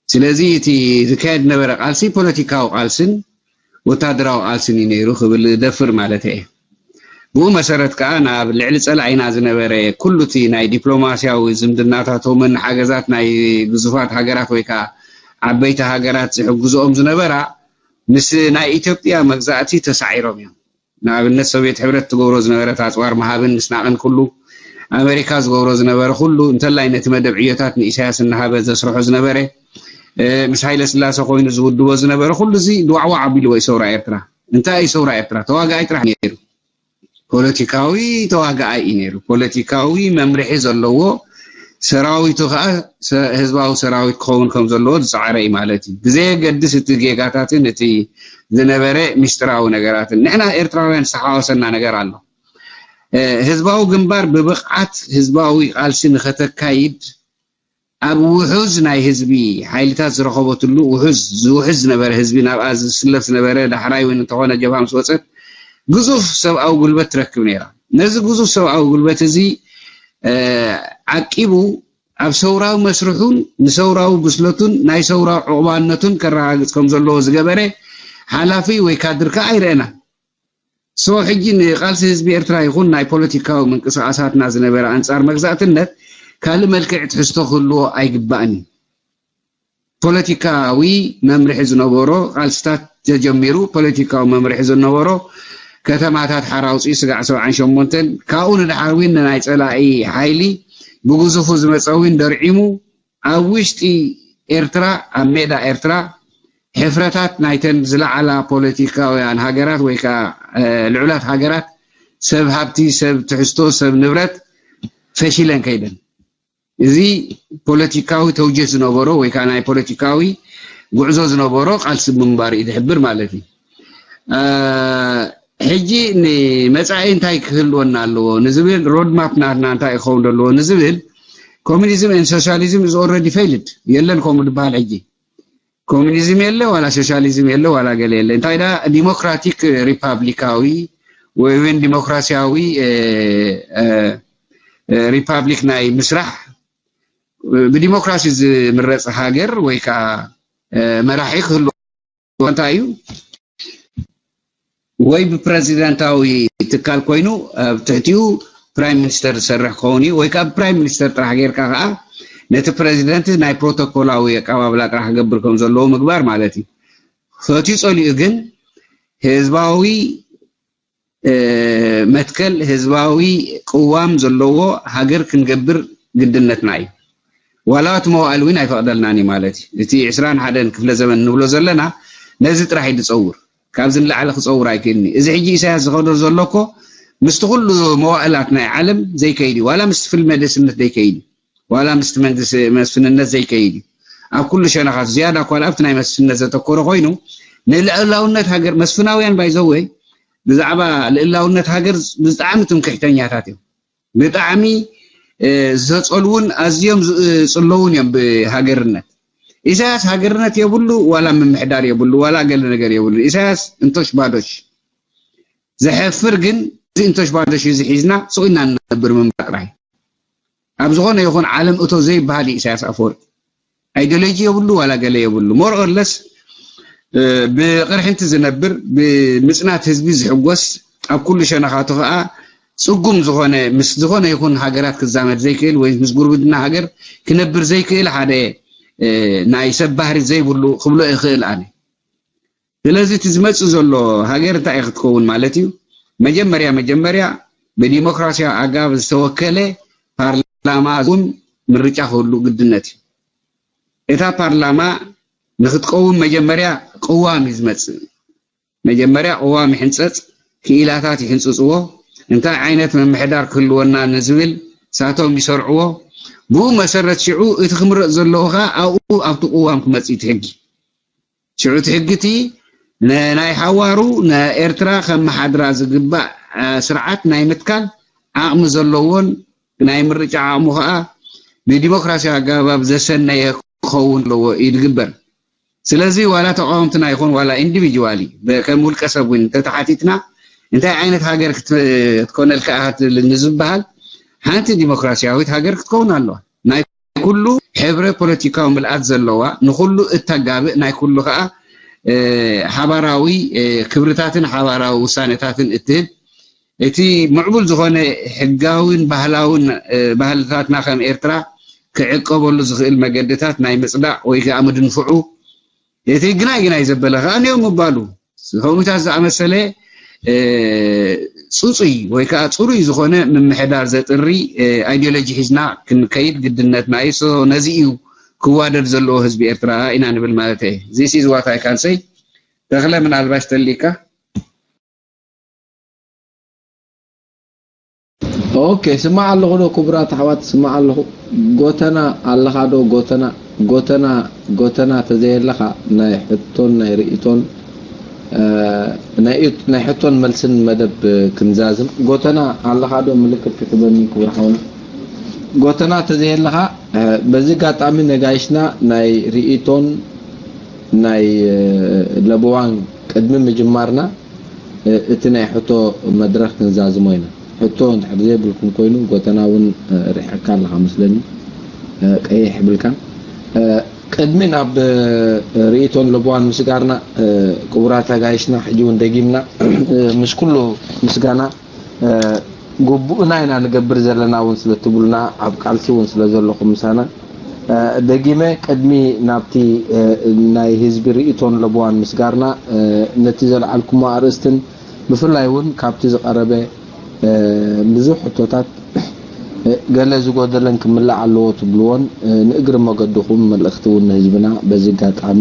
ስለዚ እቲ ዝካየድ ዝነበረ ቃልሲ ፖለቲካዊ ቃልስን ወታደራዊ ቃልስን እዩ ነይሩ ክብል እደፍር ማለት እየ። ብኡ መሰረት ከዓ ናብ ልዕሊ ፀላኢና ዝነበረ ኩሉ እቲ ናይ ዲፕሎማስያዊ ዝምድናታቶምን ሓገዛት ናይ ግዙፋት ሃገራት ወይ ከዓ ዓበይቲ ሃገራት ዝሕግዝኦም ዝነበራ ምስ ናይ ኢትዮጵያ መግዛእቲ ተሳዒሮም እዮም። ንኣብነት ሶቪየት ሕብረት ትገብሮ ዝነበረት ኣፅዋር ምሃብን ምስናቕን ኩሉ ኣሜሪካ ዝገብሮ ዝነበረ ኩሉ እንተላይ ነቲ መደብ ዕዮታት ንኢሳያስ እናሃበ ዘስርሖ ዝነበረ ምስ ሃይለ ስላሰ ኮይኑ ዝውድቦ ዝነበረ ኩሉ እዚ ድዋዕዋዕ ኣቢልዎ እዩ ሰውራ ኤርትራ። እንታይ እዩ ሰውራ ኤርትራ? ተዋጋኣይ ጥራሕ ነይሩ። ፖለቲካዊ ተዋጋኣይ እዩ ነይሩ። ፖለቲካዊ መምርሒ ዘለዎ ሰራዊቱ ከዓ ህዝባዊ ሰራዊት ክኸውን ከም ዘለዎ ዝፀዓረ እዩ ማለት እዩ። ብዘየገድስ እቲ ጌጋታትን እቲ ዝነበረ ሚስጥራዊ ነገራትን ንሕና ኤርትራውያን ዝተሓዋሰና ነገር ኣሎ። ህዝባዊ ግንባር ብብቕዓት ህዝባዊ ቃልሲ ንኸተካይድ ኣብ ውሑዝ ናይ ህዝቢ ሓይልታት ዝረኸበትሉ ውሑዝ ዝውሕዝ ዝነበረ ህዝቢ ናብኣ ዝስለፍ ዝነበረ ዳሕራይ እውን እንተኾነ ጀብሃ ምስ ወፀት ግዙፍ ሰብኣዊ ጉልበት ትረክብ ነይራ። ነዚ ግዙፍ ሰብኣዊ ጉልበት እዚ ዓቂቡ ኣብ ሰውራዊ መስርሑን ንሰውራዊ ብስለቱን ናይ ሰውራዊ ዕቑባነቱን ከረጋግፅ ከም ዘለዎ ዝገበረ ሓላፊ ወይ ካድር ከዓ ኣይረአናን። ሶ ሕጂ ንቃልሲ ህዝቢ ኤርትራ ይኹን ናይ ፖለቲካዊ ምንቅስቃሳትና ዝነበረ ኣንጻር መግዛእትነት ካልእ መልክዕ ትሕዝቶ ክህልዎ ኣይግባእን እዩ። ፖለቲካዊ መምርሒ ዝነበሮ፣ ቃልስታት ተጀሚሩ ፖለቲካዊ መምርሒ ዝነበሮ፣ ከተማታት ሓራ ኣውፅኡ ስጋዕ ሰብዓን ሸሞንተን፣ ካብኡ ንድሓር እውን ንናይ ፀላኢ ሓይሊ ብግዙፉ ዝመፀ እውን ደርዒሙ፣ ኣብ ውሽጢ ኤርትራ፣ ኣብ ሜዳ ኤርትራ ሕፍረታት ናይተን ዝለዓላ ፖለቲካውያን ሃገራት ወይ ከዓ ልዑላት ሃገራት፣ ሰብ ሃብቲ፣ ሰብ ትሕዝቶ፣ ሰብ ንብረት ፈሺለን ከይደን። እዚ ፖለቲካዊ ተውጀት ዝነበሮ ወይ ከዓ ናይ ፖለቲካዊ ጉዕዞ ዝነበሮ ቃልሲ ብምንባር እዩ ዝሕብር ማለት እዩ። ሕጂ ንመፃኢ እንታይ ክህልወና ኣለዎ ንዝብል ሮድማፕ ናትና እንታይ ክኸውን ኣለዎ ንዝብል፣ ኮሚኒዝም ን ሶሻሊዝም is already failed፣ የለን ከምኡ ዝበሃል። ሕጂ ኮሚኒዝም የለ ዋላ ሶሻሊዝም የለ ዋላ ገለ የለ። እንታይ ዳ ዲሞክራቲክ ሪፓብሊካዊ ወይ እውን ዲሞክራሲያዊ ሪፓብሊክ ናይ ምስራሕ፣ ብዲሞክራሲ ዝምረፅ ሃገር ወይ ከዓ መራሒ ክህልዎ እንታይ እዩ? ወይ ብፕረዚደንታዊ ትካል ኮይኑ ኣብ ትሕቲኡ ፕራይም ሚኒስተር ዝሰርሕ ክኸውን እዩ፣ ወይ ከዓ ብፕራይም ሚኒስተር ጥራሕ ጌርካ ከዓ ነቲ ፕረዚደንት ናይ ፕሮቶኮላዊ ኣቀባብላ ጥራሕ ክገብር ከም ዘለዎ ምግባር ማለት እዩ። ፈትዩ ፀሊኡ ግን ህዝባዊ መትከል፣ ህዝባዊ ቅዋም ዘለዎ ሃገር ክንገብር ግድነትና እዩ። ዋላ እቲ መዋእል እውን ኣይፈቕደልናን እዩ ማለት እዩ። እቲ ዕስራን ሓደን ክፍለ ዘመን ንብሎ ዘለና ነዚ ጥራሕ እዩ ዝፀውር፣ ካብዚ ንላዕሊ ክፀውር ኣይክእልን እዩ። እዚ ሕጂ ኢሳያስ ዝኸዶ ዘሎ እኮ ምስቲ ኩሉ መዋእላት ናይ ዓለም ዘይከይድ እዩ፣ ዋላ ምስቲ ፍልመደስነት ዘይከይድ እዩ፣ ዋላ ምስቲ መንግስቲ መስፍንነት ዘይከይድ እዩ። ኣብ ኩሉ ሸነኻት ዝያዳ እኳ ኣብቲ ናይ መስፍንነት ዘተኮረ ኮይኑ ንልዕላውነት ሃገር መስፍናውያን ባይዘወይ ብዛዕባ ልእላውነት ሃገር ብጣዕሚ ትምክሕተኛታት እዮም። ብጣዕሚ ዝተፀልውን ኣዝዮም ዝፅለውን እዮም ብሃገርነት። ኢሳያስ ሃገርነት የብሉ ዋላ ምምሕዳር የብሉ ዋላ ገለ ነገር የብሉ። ኢሳያስ እንቶሽ ባዶሽ ዘሐፍር ግን እዚ እንቶሽ ባዶሽ እዚ ሒዝና ስቕ ኢልና ንነብር ምንባር ጥራይ። ኣብ ዝኾነ ይኹን ዓለም እቶ ዘይበሃል እዩ ኢሳያስ ኣፈወርቂ። ኣይዲዮሎጂ የብሉ ዋላ ገለ የብሉ። ሞር ኦር ለስ ብቕርሕንቲ ዝነብር፣ ብምፅናት ህዝቢ ዝሕጎስ፣ ኣብ ኩሉ ሸነኻቱ ከዓ ፅጉም ዝኾነ ምስ ዝኾነ ይኹን ሃገራት ክዛመድ ዘይክእል ወይ ምስ ጉርብትና ሃገር ክነብር ዘይክእል ሓደ ናይ ሰብ ባህሪ ዘይብሉ ክብሎ ይኽእል ኣነ። ስለዚ እቲ ዝመፅእ ዘሎ ሃገር እንታይ ክትከውን ማለት እዩ? መጀመርያ መጀመርያ ብዲሞክራሲያዊ ኣገባብ ዝተወከለ ፓርላማ እውን ምርጫ ክህሉ ግድነት እዩ። እታ ፓርላማ ንክትቀውም መጀመርያ ቅዋም እዩ ዝመፅእ። መጀመርያ ቅዋም ይሕንፀፅ፣ ክኢላታት ይሕንፅፅዎ፣ እንታይ ዓይነት ምምሕዳር ክህልወና ንዝብል ሳቶም ይሰርዕዎ። ብኡ መሰረት ሽዑ እቲ ክምረፅ ዘለዎ ከዓ ኣብኡ ኣብቲ ቅዋም ክመፅእ እቲ ሕጊ። ሽዑ እቲ ሕጊ እቲ ንናይ ሓዋሩ ንኤርትራ ከመሓድራ ዝግባእ ስርዓት ናይ ምትካል ዓቕሚ ዘለዎን ናይ ምርጫ ዓቕሙ ከዓ ብዲሞክራሲያዊ ኣገባብ ዘሰነየ ክኸውን ኣለዎ እዩ ዝግበር። ስለዚ ዋላ ተቃወምትና ይኹን ዋላ ኢንዲቪጅዋሊ ከም ውልቀ ሰብ እውን እንተተሓቲትና እንታይ ዓይነት ሃገር ክትኮነልካ ኢኻ ንዝበሃል ሓንቲ ዲሞክራሲያዊት ሃገር ክትከውን ኣለዋ። ናይ ኩሉ ሕብረ ፖለቲካዊ ምልኣት ዘለዋ፣ ንኩሉ እተጋብእ፣ ናይ ኩሉ ከዓ ሓባራዊ ክብርታትን ሓባራዊ ውሳኔታትን እትህብ፣ እቲ ምዕቡል ዝኾነ ሕጋዊን ባህላውን ባህልታትና ከም ኤርትራ ክዕቀበሉ ዝኽእል መገድታት ናይ ምፅዳቕ ወይ ከዓ ምድንፍዑ፣ እቲ ግናይ ግናይ ዘበለ ከዓ ነዮም ምባሉ፣ ከምኡታት ዝኣመሰለ ፅፁይ ወይ ከዓ ፅሩይ ዝኾነ ምምሕዳር ዘጥሪ ኣይዲዮሎጂ ሒዝና ክንከይድ ግድነትና እዩ። ነዚ እዩ ክዋደድ ዘለዎ ህዝቢ ኤርትራ ኢና ንብል ማለት እየ። This is what I can say። ተኽለ ምናልባሽ ተሊካ። ኦኬ፣ ስማዕ ኣለኹ ዶ ክቡራት ኣሕዋት፣ ስማዕ ኣለኹ። ጎተና ኣለኻ ዶ? ጎተና ጎተና ጎተና ተዘየለኻ ናይ ሕቶን ናይ ርእቶን ናይ ሕቶን መልስን መደብ ክንዛዝም። ጎተና ኣለኻ ዶ? ምልክት ክትበኒ ክቡር ሓውና። ጎተና ተዘየለኻ በዚ ኣጋጣሚ ነጋይሽና ናይ ርእቶን ናይ ለበዋን ቅድሚ ምጅማርና እቲ ናይ ሕቶ መድረኽ ክንዛዝሞ ኢና። ሕቶ እንድሕር ዘይብልኩም ኮይኑ ጎተና እውን ርሒቕካ ኣለኻ መስለኒ፣ ቀይሕ ብልካ። ቅድሚ ናብ ርእይቶን ለበዋን ምስጋርና ክቡራት ኣጋይሽና ሕጂ እውን ደጊምና ምስ ኩሉ ምስጋና ግቡእና ኢና ንገብር ዘለና እውን ስለ ትብሉና ኣብ ቃልሲ እውን ስለ ዘለኹም ምሳና ደጊመ ቅድሚ ናብቲ ናይ ህዝቢ ርእይቶን ለበዋን ምስጋርና፣ ነቲ ዘልዓልኩሞ ኣርእስትን ብፍላይ እውን ካብቲ ዝቐረበ ብዙሕ ሕቶታት ገለ ዝጎደለን ክምላእ ኣለዎ ትብልዎን ንእግሪ መገድኹም መልእኽቲ እውን ንህዝብና በዚ ኣጋጣሚ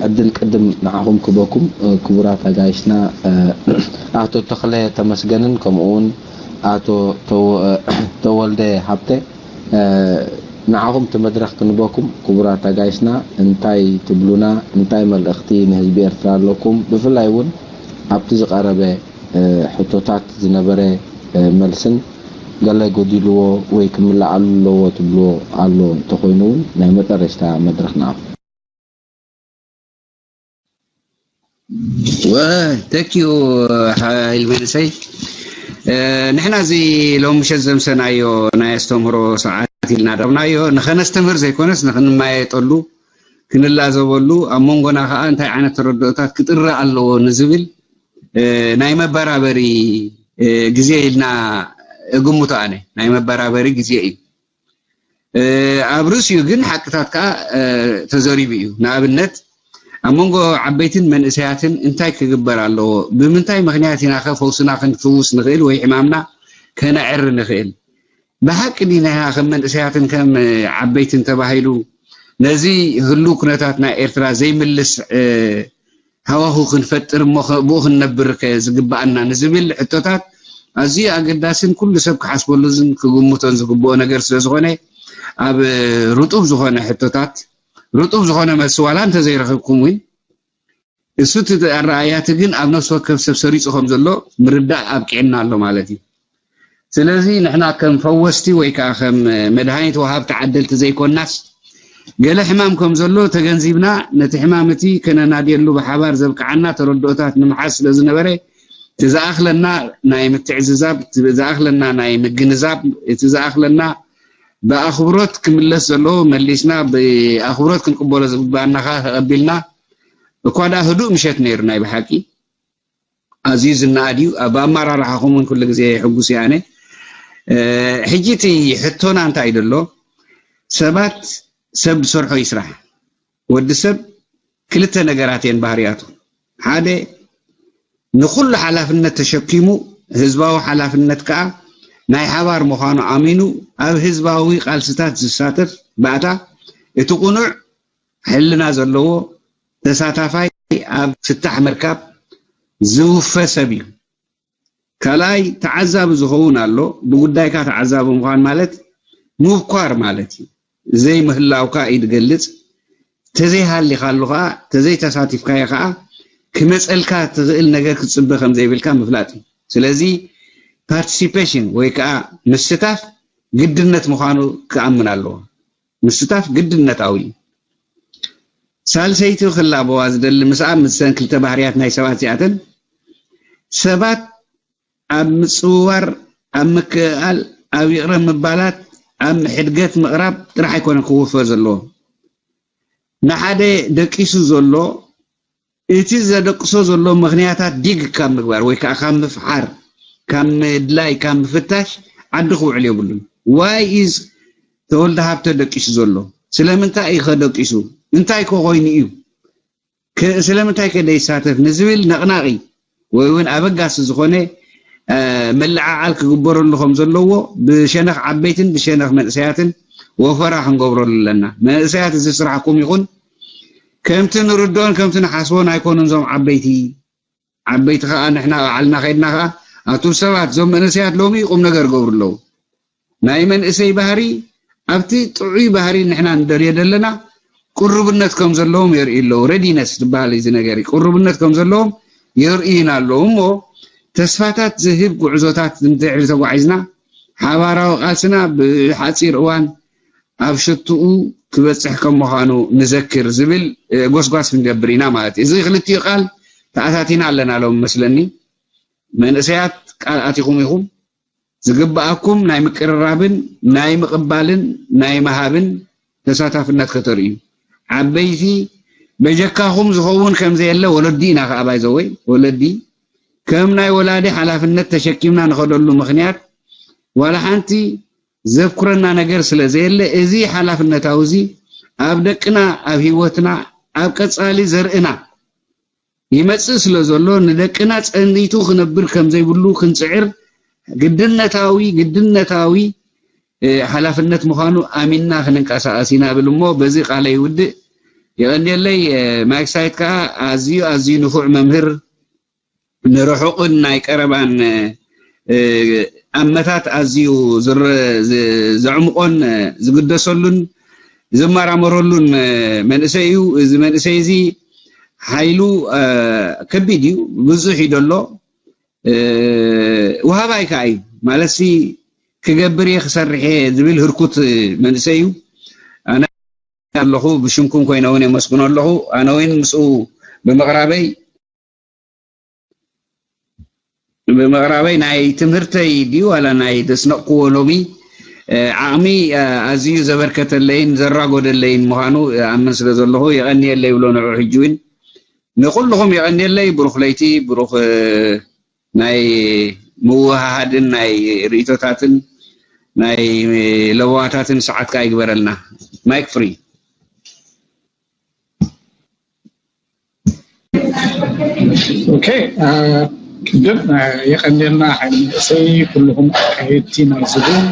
ዕድል ቅድም ንዓኹም ክበኩም። ክቡራት ኣጋይሽና ኣቶ ተኽለ ተመስገንን ከምኡ እውን ኣቶ ተወ- ተወልደ ሃብተ፣ ንዓኹም እቲ መድረኽ ክንበኩም። ክቡራት ኣጋይሽና እንታይ ትብሉና? እንታይ መልእኽቲ ንህዝቢ ኤርትራ ኣለኩም? ብፍላይ እውን ኣብቲ ዝቐረበ ሕቶታት ዝነበረ መልስን ገለ ጎዲልዎ ወይ ክምልኣሉ ኣለዎ ትብልዎ ኣሎ እንተኾይኑ እውን ናይ መጠረሽታ መድረኽ ንዓኹም። ተኪኡ ሓይል መንእሰይ ንሕና እዚ ሎም ምሸት ዘምሰናዮ ናይ ኣስተምህሮ ሰዓት ኢልና ደብናዮ ንኸነስተምህር ዘይኮነስ ንኽንማየጠሉ ክንላዘበሉ ኣብ መንጎና ከዓ እንታይ ዓይነት ተረድኦታት ክጥረ ኣለዎ ንዝብል ናይ መበራበሪ ግዜ ኢልና እግምቶ ኣነ ናይ መበራበሪ ግዜ እዩ። ኣብ ርእሲኡ ግን ሓቅታት ከዓ ተዘሪቡ እዩ። ንኣብነት ኣብ መንጎ ዓበይትን መንእሰያትን እንታይ ክግበር ኣለዎ? ብምንታይ ምክንያት ኢና ከ ፈውስና ክንፍውስ ንኽእል ወይ ሕማምና ከነዕሪ ንኽእል? ብሓቂ ዲና ኢና ከም መንእሰያትን ከም ዓበይትን ተባሂሉ ነዚ ህሉው ኩነታት ናይ ኤርትራ ዘይምልስ ሃዋሁ ክንፈጥር እሞ ብኡ ክንነብር ከ ዝግብኣና ንዝብል ሕቶታት ኣዝዩ ኣገዳስን ኩሉ ሰብ ክሓስበሉን ክግምቶን ዝግብኦ ነገር ስለ ዝኾነ ኣብ ርጡብ ዝኾነ ሕቶታት ርጡብ ዝኾነ መልሲ ዋላ እንተዘይረኽብኩም እውን እሱ እቲ ኣረኣእያ እቲ ግን ኣብ ነፍሲ ወከፍ ሰብ ሰሪፁ ከም ዘሎ ምርዳእ ኣብቂዕና ኣሎ ማለት እዩ። ስለዚ ንሕና ከም ፈወስቲ ወይ ከዓ ከም መድሃኒት ወሃብቲ ዓደልቲ ዘይኮናስ ገለ ሕማም ከም ዘሎ ተገንዚብና ነቲ ሕማም እቲ ከነናድየሉ ብሓባር ዘብቅዓና ተረድኦታት ንምሓዝ ስለ ዝነበረ እቲ ዝኣኽለና ናይ ምትዕዝዛብ፣ እቲ ዝኣኽለና ናይ ምግንዛብ፣ እቲ ዝኣኽለና ብኣኽብሮት ክምለስ ዘለዎ መሊስና ብኣኽብሮት ክንቅበሎ ዝግብኣና ከዓ ተቐቢልና እኳ ደኣ ህዱእ ምሸት ነይሩ ናይ ብሓቂ ኣዝዩ ዝነኣድ እዩ። ኣብ ኣመራርሓኹም እውን ኩሉ ግዜ ሕጉስ እየ ኣነ። ሕጂ እቲ ሕቶና እንታይ ደሎ ሰባት ሰብ ዝሰርሖ ይስራሕ። ወዲ ሰብ ክልተ ነገራት እየን ባህርያቱ። ሓደ ንኹሉ ሓላፍነት ተሸኪሙ ህዝባዊ ሓላፍነት ከዓ ናይ ሓባር ምዃኑ ኣሚኑ ኣብ ህዝባዊ ቃልስታት ዝሳተፍ ባእታ እቲ ቁኑዕ ሕልና ዘለዎ ተሳታፋይ ኣብ ፍታሕ ምርካብ ዝውፈ ሰብ እዩ። ካልኣይ ተዓዛቢ ዝኸውን ኣሎ። ብጉዳይካ ተዓዛቢ ምዃን ማለት ምብኳር ማለት እዩ። ዘይምህላውካ እዩ ዝገልጽ። ተዘይሃሊኻሉ ከዓ ተዘይተሳቲፍካዮ ከዓ ክመፀልካ ትኽእል ነገር ክትፅበ ከም ዘይብልካ ምፍላጥ እዩ። ስለዚ ፓርቲሲፔሽን ወይ ከዓ ምስታፍ ግድነት ምዃኑ ክኣምን ኣለዎ። ምስታፍ ግድነታዊ እዩ። ሳልሰይቲ ክላበዋ ዝደሊ ምስኣ ምሰን ክልተ ባህርያት ናይ ሰባት እዚኣተን ሰባት ኣብ ምጽውዋር፣ ኣብ ምክእኣል፣ ኣብ ይቕረ ምባላት፣ ኣብ ሕድገት ምቕራብ ጥራሕ ኣይኮነን ክውፈር ዘለዎ። ንሓደ ደቂሱ ዘሎ እቲ ዘደቅሶ ዘሎ ምኽንያታት ዲግ ካብ ምግባር ወይ ከዓ ካብ ምፍሓር ካብ ምድላይ ካብ ምፍታሽ ዓዲ ክውዕል የብሉን። Why is ተወልደ ሃብተ ደቂሱ ዘሎ? ስለምንታይ እዩ ከደቂሱ? እንታይ ከኮይኑ እዩ? ስለምንታይ ከ ደይሳተፍ ንዝብል ነቕናቒ ወይ እውን ኣበጋሲ ዝኾነ ምልዕዓል ክግበረሉ ከም ዘለዎ ብሸነኽ ዓበይትን ብሸነኽ መንእሰያትን ወፈራ ክንገብረሉ ኣለና። መንእሰያት እዚ ስራሕኩም ይኹን ከምቲ ንርድኦን ከምቲ ንሓስቦን ኣይኮኑን እዞም ዓበይቲ። ዓበይቲ ከዓ ንሕና ባዕልና ከይድና ከዓ ኣቱም ሰባት እዞም መንእሰያት ሎሚ ቁም ነገር ገብሩ ኣለዉ። ናይ መንእሰይ ባህሪ ኣብቲ ጥዑይ ባህሪ ንሕና ንደልዮ ዘለና ቅሩብነት ከም ዘለዎም የርእዩ ኣለዉ። ሬዲነስ ዝበሃል እዚ ነገር እዩ። ቅሩብነት ከም ዘለዎም የርእዩና ኣለዉ እሞ ተስፋታት ዝህብ ጉዕዞታት እንድሕሪ ተጓዒዝና ሓባራዊ ቃልስና ብሓፂር እዋን ኣብ ሽትኡ ክበፅሕ ከም ምዃኑ ንዘክር ዝብል ጎስጓስ ክንገብር ኢና ማለት እዩ። እዚ ክልቲኡ ቃል ተኣታቲና ኣለና ሎም መስለኒ። መንእሰያት ቃል ኣቲኹም ኢኹም ዝግብኣኩም ናይ ምቅርራብን ናይ ምቕባልን ናይ ምሃብን ተሳታፍነት ከተርእዩ። ዓበይቲ በጀካኹም ዝኸውን ከም ዘየለ ወለዲ ኢና ከዓ ባይዘወይ ወለዲ ከም ናይ ወላዲ ሓላፍነት ተሸኪምና ንኸደሉ ምኽንያት ዋላ ሓንቲ ዘብኩረና ነገር ስለ ዘየለ፣ እዚ ሓላፍነታዊ እዚ ኣብ ደቅና፣ ኣብ ህይወትና፣ ኣብ ቀጻሊ ዘርእና ይመጽእ ስለ ዘሎ፣ ንደቅና ጸኒቱ ክነብር ከም ዘይብሉ ክንጽዕር ግድነታዊ፣ ግድነታዊ፣ እ፣ ሓላፍነት ምዃኑ ኣሚንና ክንንቀሳቐስ ኢና ብል እሞ፣ በዚ ቃለይ ይውድእ። የቐንየለይ። እ፣ ማይክ ሳይት ከኣ ኣዝዩ፣ ኣዝዩ ንፉዕ መምህር፣ ንርሑቕን ናይ ቀረባን፣ እ፣ ኣመታት ኣዝዩ ዝረ-፣ ዝ-፣ ዘዕምቖን፣ እ፣ ዝግደሰሉን ዝመራመረሉን፣ እ፣ መንእሰይ እዩ። እዚ መንእሰይ እዚ ሓይሉ፣ እ፣ ከቢድ እዩ፣ ብዙሕ እዩ ደሎ። እ፣ ወሃባይ ከኣ እዩ። ማለትሲ ክገብር እየ፣ ክሰርሕ እየ ዝብል ህርኩት መንእሰይ እዩ። ኣነ ኣለኹ፣ ብሽምኩም ኮይነ እውን የመስግኖ ኣለኹ። ኣነ እውን ምስኡ ብምቕራበይ፣ ብምቕራበይ ናይ ትምህርተይ ድዩ ዋላ ናይ ዘስነቕክዎ ሎሚ፣ እ፣ ዓቕሚ፣ እ፣ ኣዝዩ ዘበርከተለይን ዘራጎደለይን ምዃኑ እኣምን ስለ ዘለኹ የቐንየለይ ይብሎ ንዑ ሕጂ እውን። ንኹልኹም የቐንየለይ። ብሩኽ ለይቲ፣ ብሩኽ፣ እ፣ ናይ ምውህሃድን ናይ ርእይቶታትን ናይ ለበዋታትን ሰዓት ከኣ ይግበረልና። ማይክ ፍሪ። ኦኬ፣ እ፣ ቅድም፣ እ፣ የቐንየልና ሓይሊ መንእሰይ፣ ኩልኹም ኣካየድቲ ናይ ዝቡን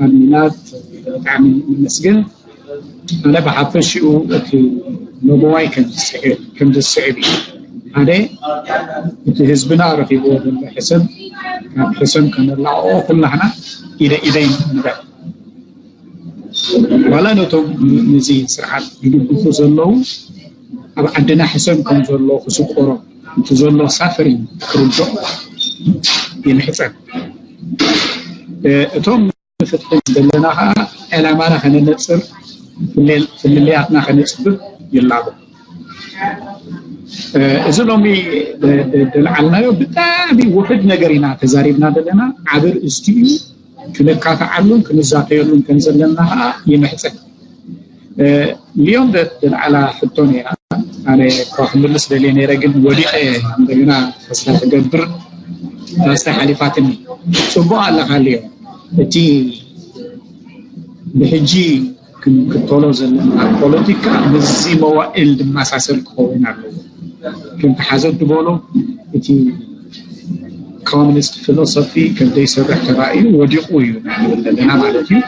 ኣድሚናት ብጣዕሚ ነመስግን። ኣነ ብሓፈሽኡ እቲ ለበዋይ ከም ዝስዕብ፣ ከም ዝስዕብ እዩ። ሓደ፣ እቲ ህዝብና ረኺብዎ ዘሎ ሕሰም፣ ካብ ሕሰም ከነላቕቖ ኩላህና ኢደ ኢደይ ንበል። ዋላ ነቶም ን-፣ ነዚ ስርዓት ዝድግፉ ዘለዉ፣ ኣብ ዓድና ሕሰም ከም ዘሎ ክስቆሮም፣ እቲ ዘሎ ሳፈሪንግ ክርድኦም ይምሕጸን። እ፣ እቶም ንፍትሒ ዘለና ኸዓ ዕላማና ከነነጽር፣ ፍልል-፣ ፍልልያትና ከነጽብብ ይላቦ። እ፣ እዚ ሎሚ ደ-፣ ደ-፣ ደልዓልናዮ ብጣዕሚ ውሑድ ነገር ኢና ተዛሪብና ዘለና። ዓቢ ርእስቲ እዩ። ክንካትዓሉን ክንዛተየሉን ከም ዘለና ኸዓ ይምሕጸን። እ፣ ሊዮን ደ-፣ ደልዓላ ሕቶ ነይራ። ኣነ እኳ ክምልስ ደልየ ነይረ፣ ግን ወዲቐ እንደገና ተስፋ ክገብር ተስፋ ሓሊፋትኒ። ጽቡቕ ኣለኻ ሊዮን። እቲ ብሕጂ ክንክተሎ ዘለና ፖለቲካ ምስዚ መዋእል ዝመሳሰል ክኸውን ኣለዎ። ከምቲ ሓዘ ዝበሎ፣ እቲ ኮሚኒስት ፊሎሶፊ ከም ዘይሰርሕ ተራእዩ ወዲቑ እዩ ንብል ዘለና ማለት እዩ።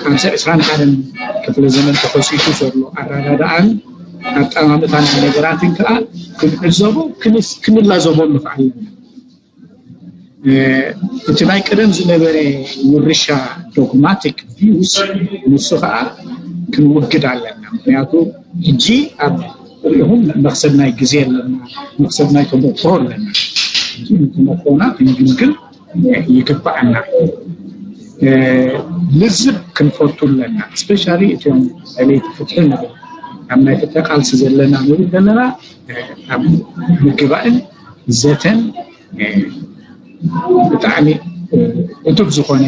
ኣብዚ ዕስራን ሓደን ክፍለ ዘመን ተኸሲቱ ዘሎ ኣረዳድኣን ኣጠማምታን ነገራትን ከኣ ክንዕዘቦ፣ ክንስ-፣ ክንላዘቦ ንኽእል ኣለና። እ፣ እቲ ናይ ቀደም ዝነበረ ውርሻ ዶግማቲክ ቪውስ ንሱ ከኣ ክንውግድ ኣለና። ምኽንያቱ ሕጂ ኣብ ርኢኹም መኽሰብ ናይ ግዜ ኣለና፣ መኽሰብ ናይ ተሞክሮ ኣለና። ሕጂ ንተሞክሮና ክንግምግም ይግባኣና። እ፣ ልዝብ ክንፈቱ ኣለና። ስፔሻሊ እቶም ዕቤት ፍትሒ ንብል፣ ኣብ ናይ ፍትሒ ቃልሲ ዘለና ንብል ዘለና፣ እ፣ ኣብ ምግባእን ዘተን፣ እ፣ ብጣዕሚ፣ እ፣ ዕቱብ ዝኾነ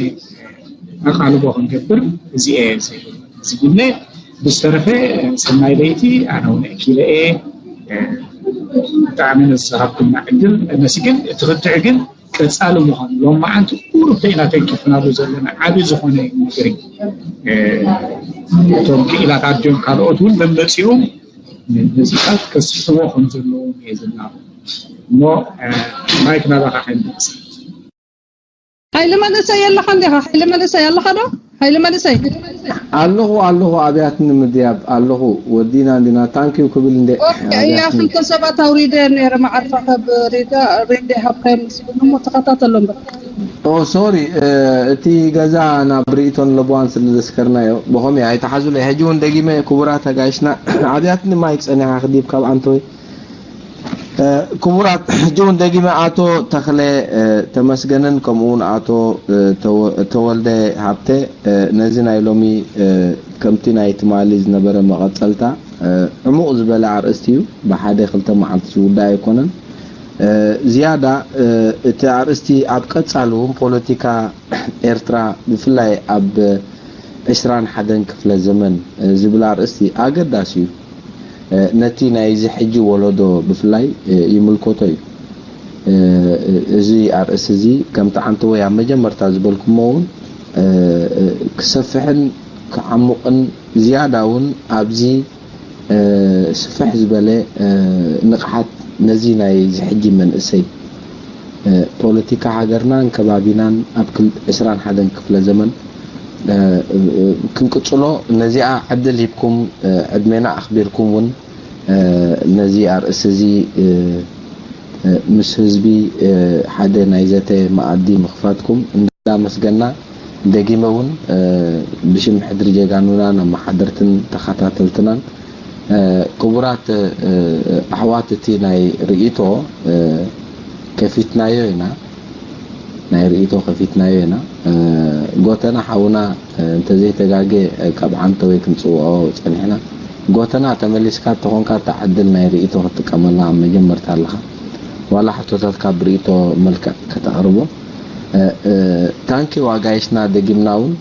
ኣቓልቦ ክንገብር እዚኤ ዝ-፣ ዝግነ። ብዝተረፈ፣ እ፣ ሰናይ ለይቲ። ኣነ እውን ኣኪለ እየ። እ፣ ብጣዕሚ ንዝሃብኩምና ዕድል ነመስግን። እቲ ክትዕ ግን ቀጻሊ ምዃኑ፣ ሎማዓንቲ ቁሩብ ተኢና ተንኪፍናሉ ዘለና ዓቢ ዝኾነ ነገር እዩ። እ፣ እቶም ክኢላት ኣድዮም ካልኦት እውን መመጺኦም ነዚ ቃል ከስፍሕዎ ከም ዘለዎም እየ ዝናገር። እሞ፣ እ፣ ማይክ ናባኻ ከይምለስ። ሓይሊ መንእሰይ የለኻ እንዲኻ? ሓይሊ መንእሰይ ኣለኻ ዶ? ሓይሊ መንእሰይ። ኣለኹ፣ ኣለኹ፣ ኣብያትኒ ምድያብ ኣለኹ። ወዲና እንዲና፣ ታንኪዩ ክብል እንደ ኦኬ፣ እያ ኣብያትኒ። ክልተ ሰባት ኣውሪደ ነይረ፣ መዓርፎ ካብ ሪዳ፣ ሪንዴ ሃብታይም ዝብሉ እሞ ተኸታተሎም በቃ። ኦ፣ ሶሪ፣ እ፣ እቲ ገዛ ናብ ርእይቶን ለበዋን ስለ ዘስከርናዮ፣ ብኸምኡ ኣይተሓዙለይ። ሕጂ እውን ደጊመ ክቡራት ኣጋይሽና፣ ኣብያትኒ ማይክ ጸኒሓ ክዲብ ካብ ኣንቶይ። እ፣ ክቡራት፣ ሕጂ እውን ደጊመ ኣቶ ተኽለ፣ እ፣ ተመስገንን ከምኡ እውን ኣቶ፣ እ፣ ተወ-፣ ተወልደ ሃብተ፣ እ፣ ነዚ ናይ ሎሚ፣ እ፣ ከምቲ ናይ ትማሊ ዝነበረ መቐጸልታ፣ እ፣ ዕሙቕ ዝበለ ኣርእስቲ እዩ። ብሓደ ክልተ መዓልቲ ዝውዳእ ኣይኮነን። እ፣ ዝያዳ፣ እ፣ እቲ ኣርእስቲ ኣብ ቀጻሊ እውን ፖለቲካ ኤርትራ ብፍላይ ኣብ ዕስራን ሓደን ክፍለ ዘመን፣ እ፣ ዝብል ኣርእስቲ ኣገዳሲ እዩ። እ፣ ነቲ ናይዚ ሕጂ ወለዶ ብፍላይ፣ እ፣ ይምልከቶ እዩ። እ፣ እዚ ኣርእስቲ እዚ ከምቲ ዓንተወይ ኣብ መጀመርታ ዝበልኩሞ እውን ክሰፍሕን ክዓሙቕን ዝያዳ እውን ኣብዚ ስፍሕ ዝበለ ንቕሓት ነዚ ናይ ዝሕጂ መንእሰይ ፖለቲካ ሃገርናን ከባቢናን ኣብ ዕስራን ሓደን ክፍለ ዘመን ክንቅጽሎ ነዚኣ ዕድል ሂብኩም ዕድሜና ኣኽቢርኩም እውን ነዚ ኣርእስቲ እዚ ምስ ህዝቢ ሓደ ናይ ዘተ መኣዲ ምኽፋትኩም እንዳመስገና ደጊመ እውን ብሽም ሕድሪ ጀጋኑናን ኣመሓደርትን ተኸታተልትናን ክቡራት ኣሕዋት እቲ ናይ ርእይቶ ከፊትናዮ ኢና ናይ ርእይቶ ከፊትናዮ ኢና ጎተና ሓውና እንተዘይተጋገ ካብ ዓንተ ወይ ክንፅውዖ ፀኒሕና ጎተና ተመሊስካ ተኾንካ እታ ዕድል ናይ ርእይቶ ክትጥቀመላ ኣብ መጀመርታ ኣለኻ ዋላ ሕቶታትካ ብርእይቶ መልክዕ ከተቕርቦ ታንኪ ዋጋይሽና ደጊምና እውን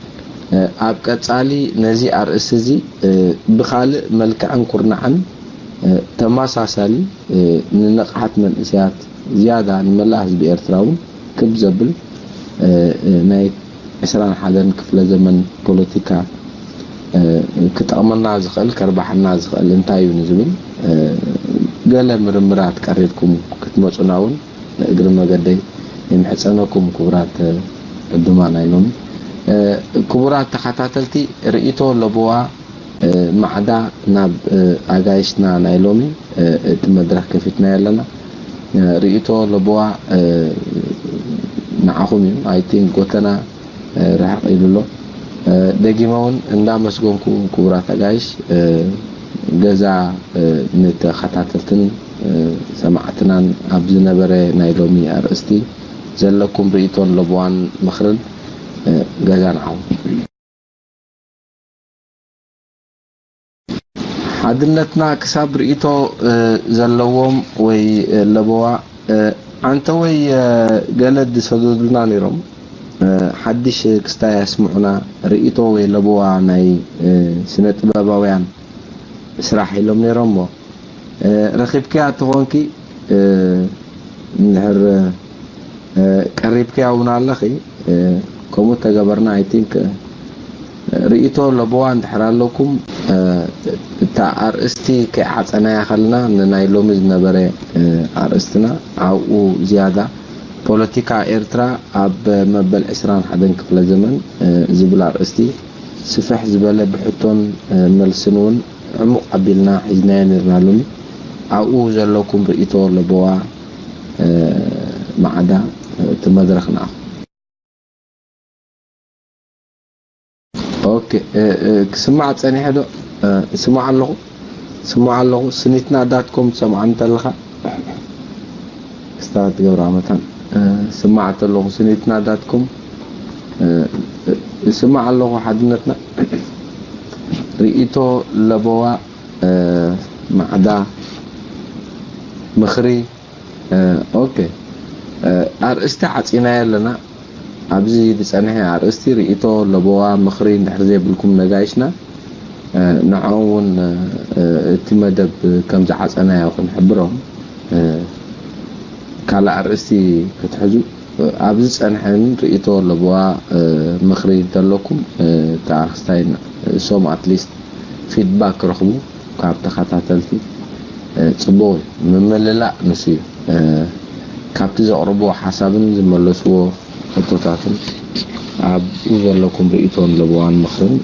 ኣብ ቀጻሊ ነዚ ኣርእስቲ እዚ ብኻልእ መልክዕን ኩርናዕን ተመሳሳሊ ንንቕሓት መንእሰያት ዝያዳ ንመላእ ህዝቢ ኤርትራ እውን ክብ ዘብል ናይ ዕስራን ሓደን ክፍለ ዘመን ፖለቲካ ክጠቕመና ዝኽእል ከርባሓና ዝኽእል እንታይ እዩ ንዝብል ገለ ምርምራት ቀሪብኩም ክትመፁና እውን ንእግሪ መገደይ ይምሕፀነኩም ክቡራት ዕዱማ ናይ ሎሚ ክቡራት ተኸታተልቲ ርእይቶ ለቦዋ ማዕዳ ናብ ኣጋይሽና ናይ ሎሚ እቲ መድረኽ ከፊትና ኣለና ርእይቶ ለቦዋ ንዓኹም እዩ I think ጎተና ርሕቕ ኢሉ ኣሎ ደጊመ እውን እንዳመስገንኩ ክቡራት ኣጋይሽ ገዛ ንተኸታተልትን ሰማዕትናን ኣብ ዝነበረ ናይ ሎሚ ኣርእስቲ ዘለኩም ርእይቶን ለቦዋን ምኽርን ገዛ ንዓኹም ሓድነትና ክሳብ ርእይቶ ዘለዎም ወይ ለበዋ ዓንተ ወይ ገለ ዝሰደዱልና ነይሮም ሓድሽ ክስታይ ኣስምዑና ርእይቶ ወይ ለበዋ ናይ ስነ ጥበባውያን ስራሕ ኢሎም ነይሮም ሞ ረኺብክያ ተኾንኪ እንድሕር ቀሪብክያ እውን ኣለኺ ከምኡ ተገበርና I think ርእይቶ ለቦዋ እንድሕር ኣለኩም እታ ኣርእስቲ ከይዓፀናያ ከለና ንናይ ሎሚ ዝነበረ ኣርእስትና ኣብኡ ዝያዳ ፖለቲካ ኤርትራ ኣብ መበል ዕስራን ሓደን ክፍለ ዘመን ዝብል ኣርእስቲ ስፍሕ ዝበለ ብሕቶን መልስን እውን ዕሙቕ ኣቢልና ሒዝናዮ ነርና ሎሚ ኣብኡ ዘለኩም ርእይቶ ለቦዋ ማዕዳ እቲ መድረኽ ንኣኹም ኦኬ ክስማዕ ጸኒሐ ዶ ስማዕ ኣለኹ ስማዕ ኣለኹ ስኒትና ዳትኮም ትሰምዓኒ እንተለኻ ክስታት ገብረ ኣመታን ስማዕ ተለኹ ስኒትና ዳትኮም ስማዕ ኣለኹ ሓድነትና ርእይቶ ለበዋ ማዕዳ ምኽሪ ኦኬ ኣርእስቲ ዓፂናዮ ኣለና ኣብዚ ዝፀንሐ ኣርእስቲ ርእይቶ ለበዋ ምኽሪ እንድሕር ዘይብልኩም ነጋይሽና ንዕኦም እውን እቲ መደብ ከም ዝዓፀናዮ ክንሕብሮም ካልእ ኣርእስቲ ክትሕዙ ኣብ ዝጸንሐን ርእይቶ ለበዋ ምኽሪ እንተለኩም ተኣኽስታይ ሶም ኣትሊስት ፊድባክ ክረኽቡ ካብ ተኸታተልቲ ጽቡቕ እዩ። ምምልላእ ንሱ እዩ። ካብቲ ዘቕርብዎ ሓሳብን ዝመለስዎ ሕቶታትን ኣብኡ ዘለኩም ርእይቶን ለበዋን ምኽርን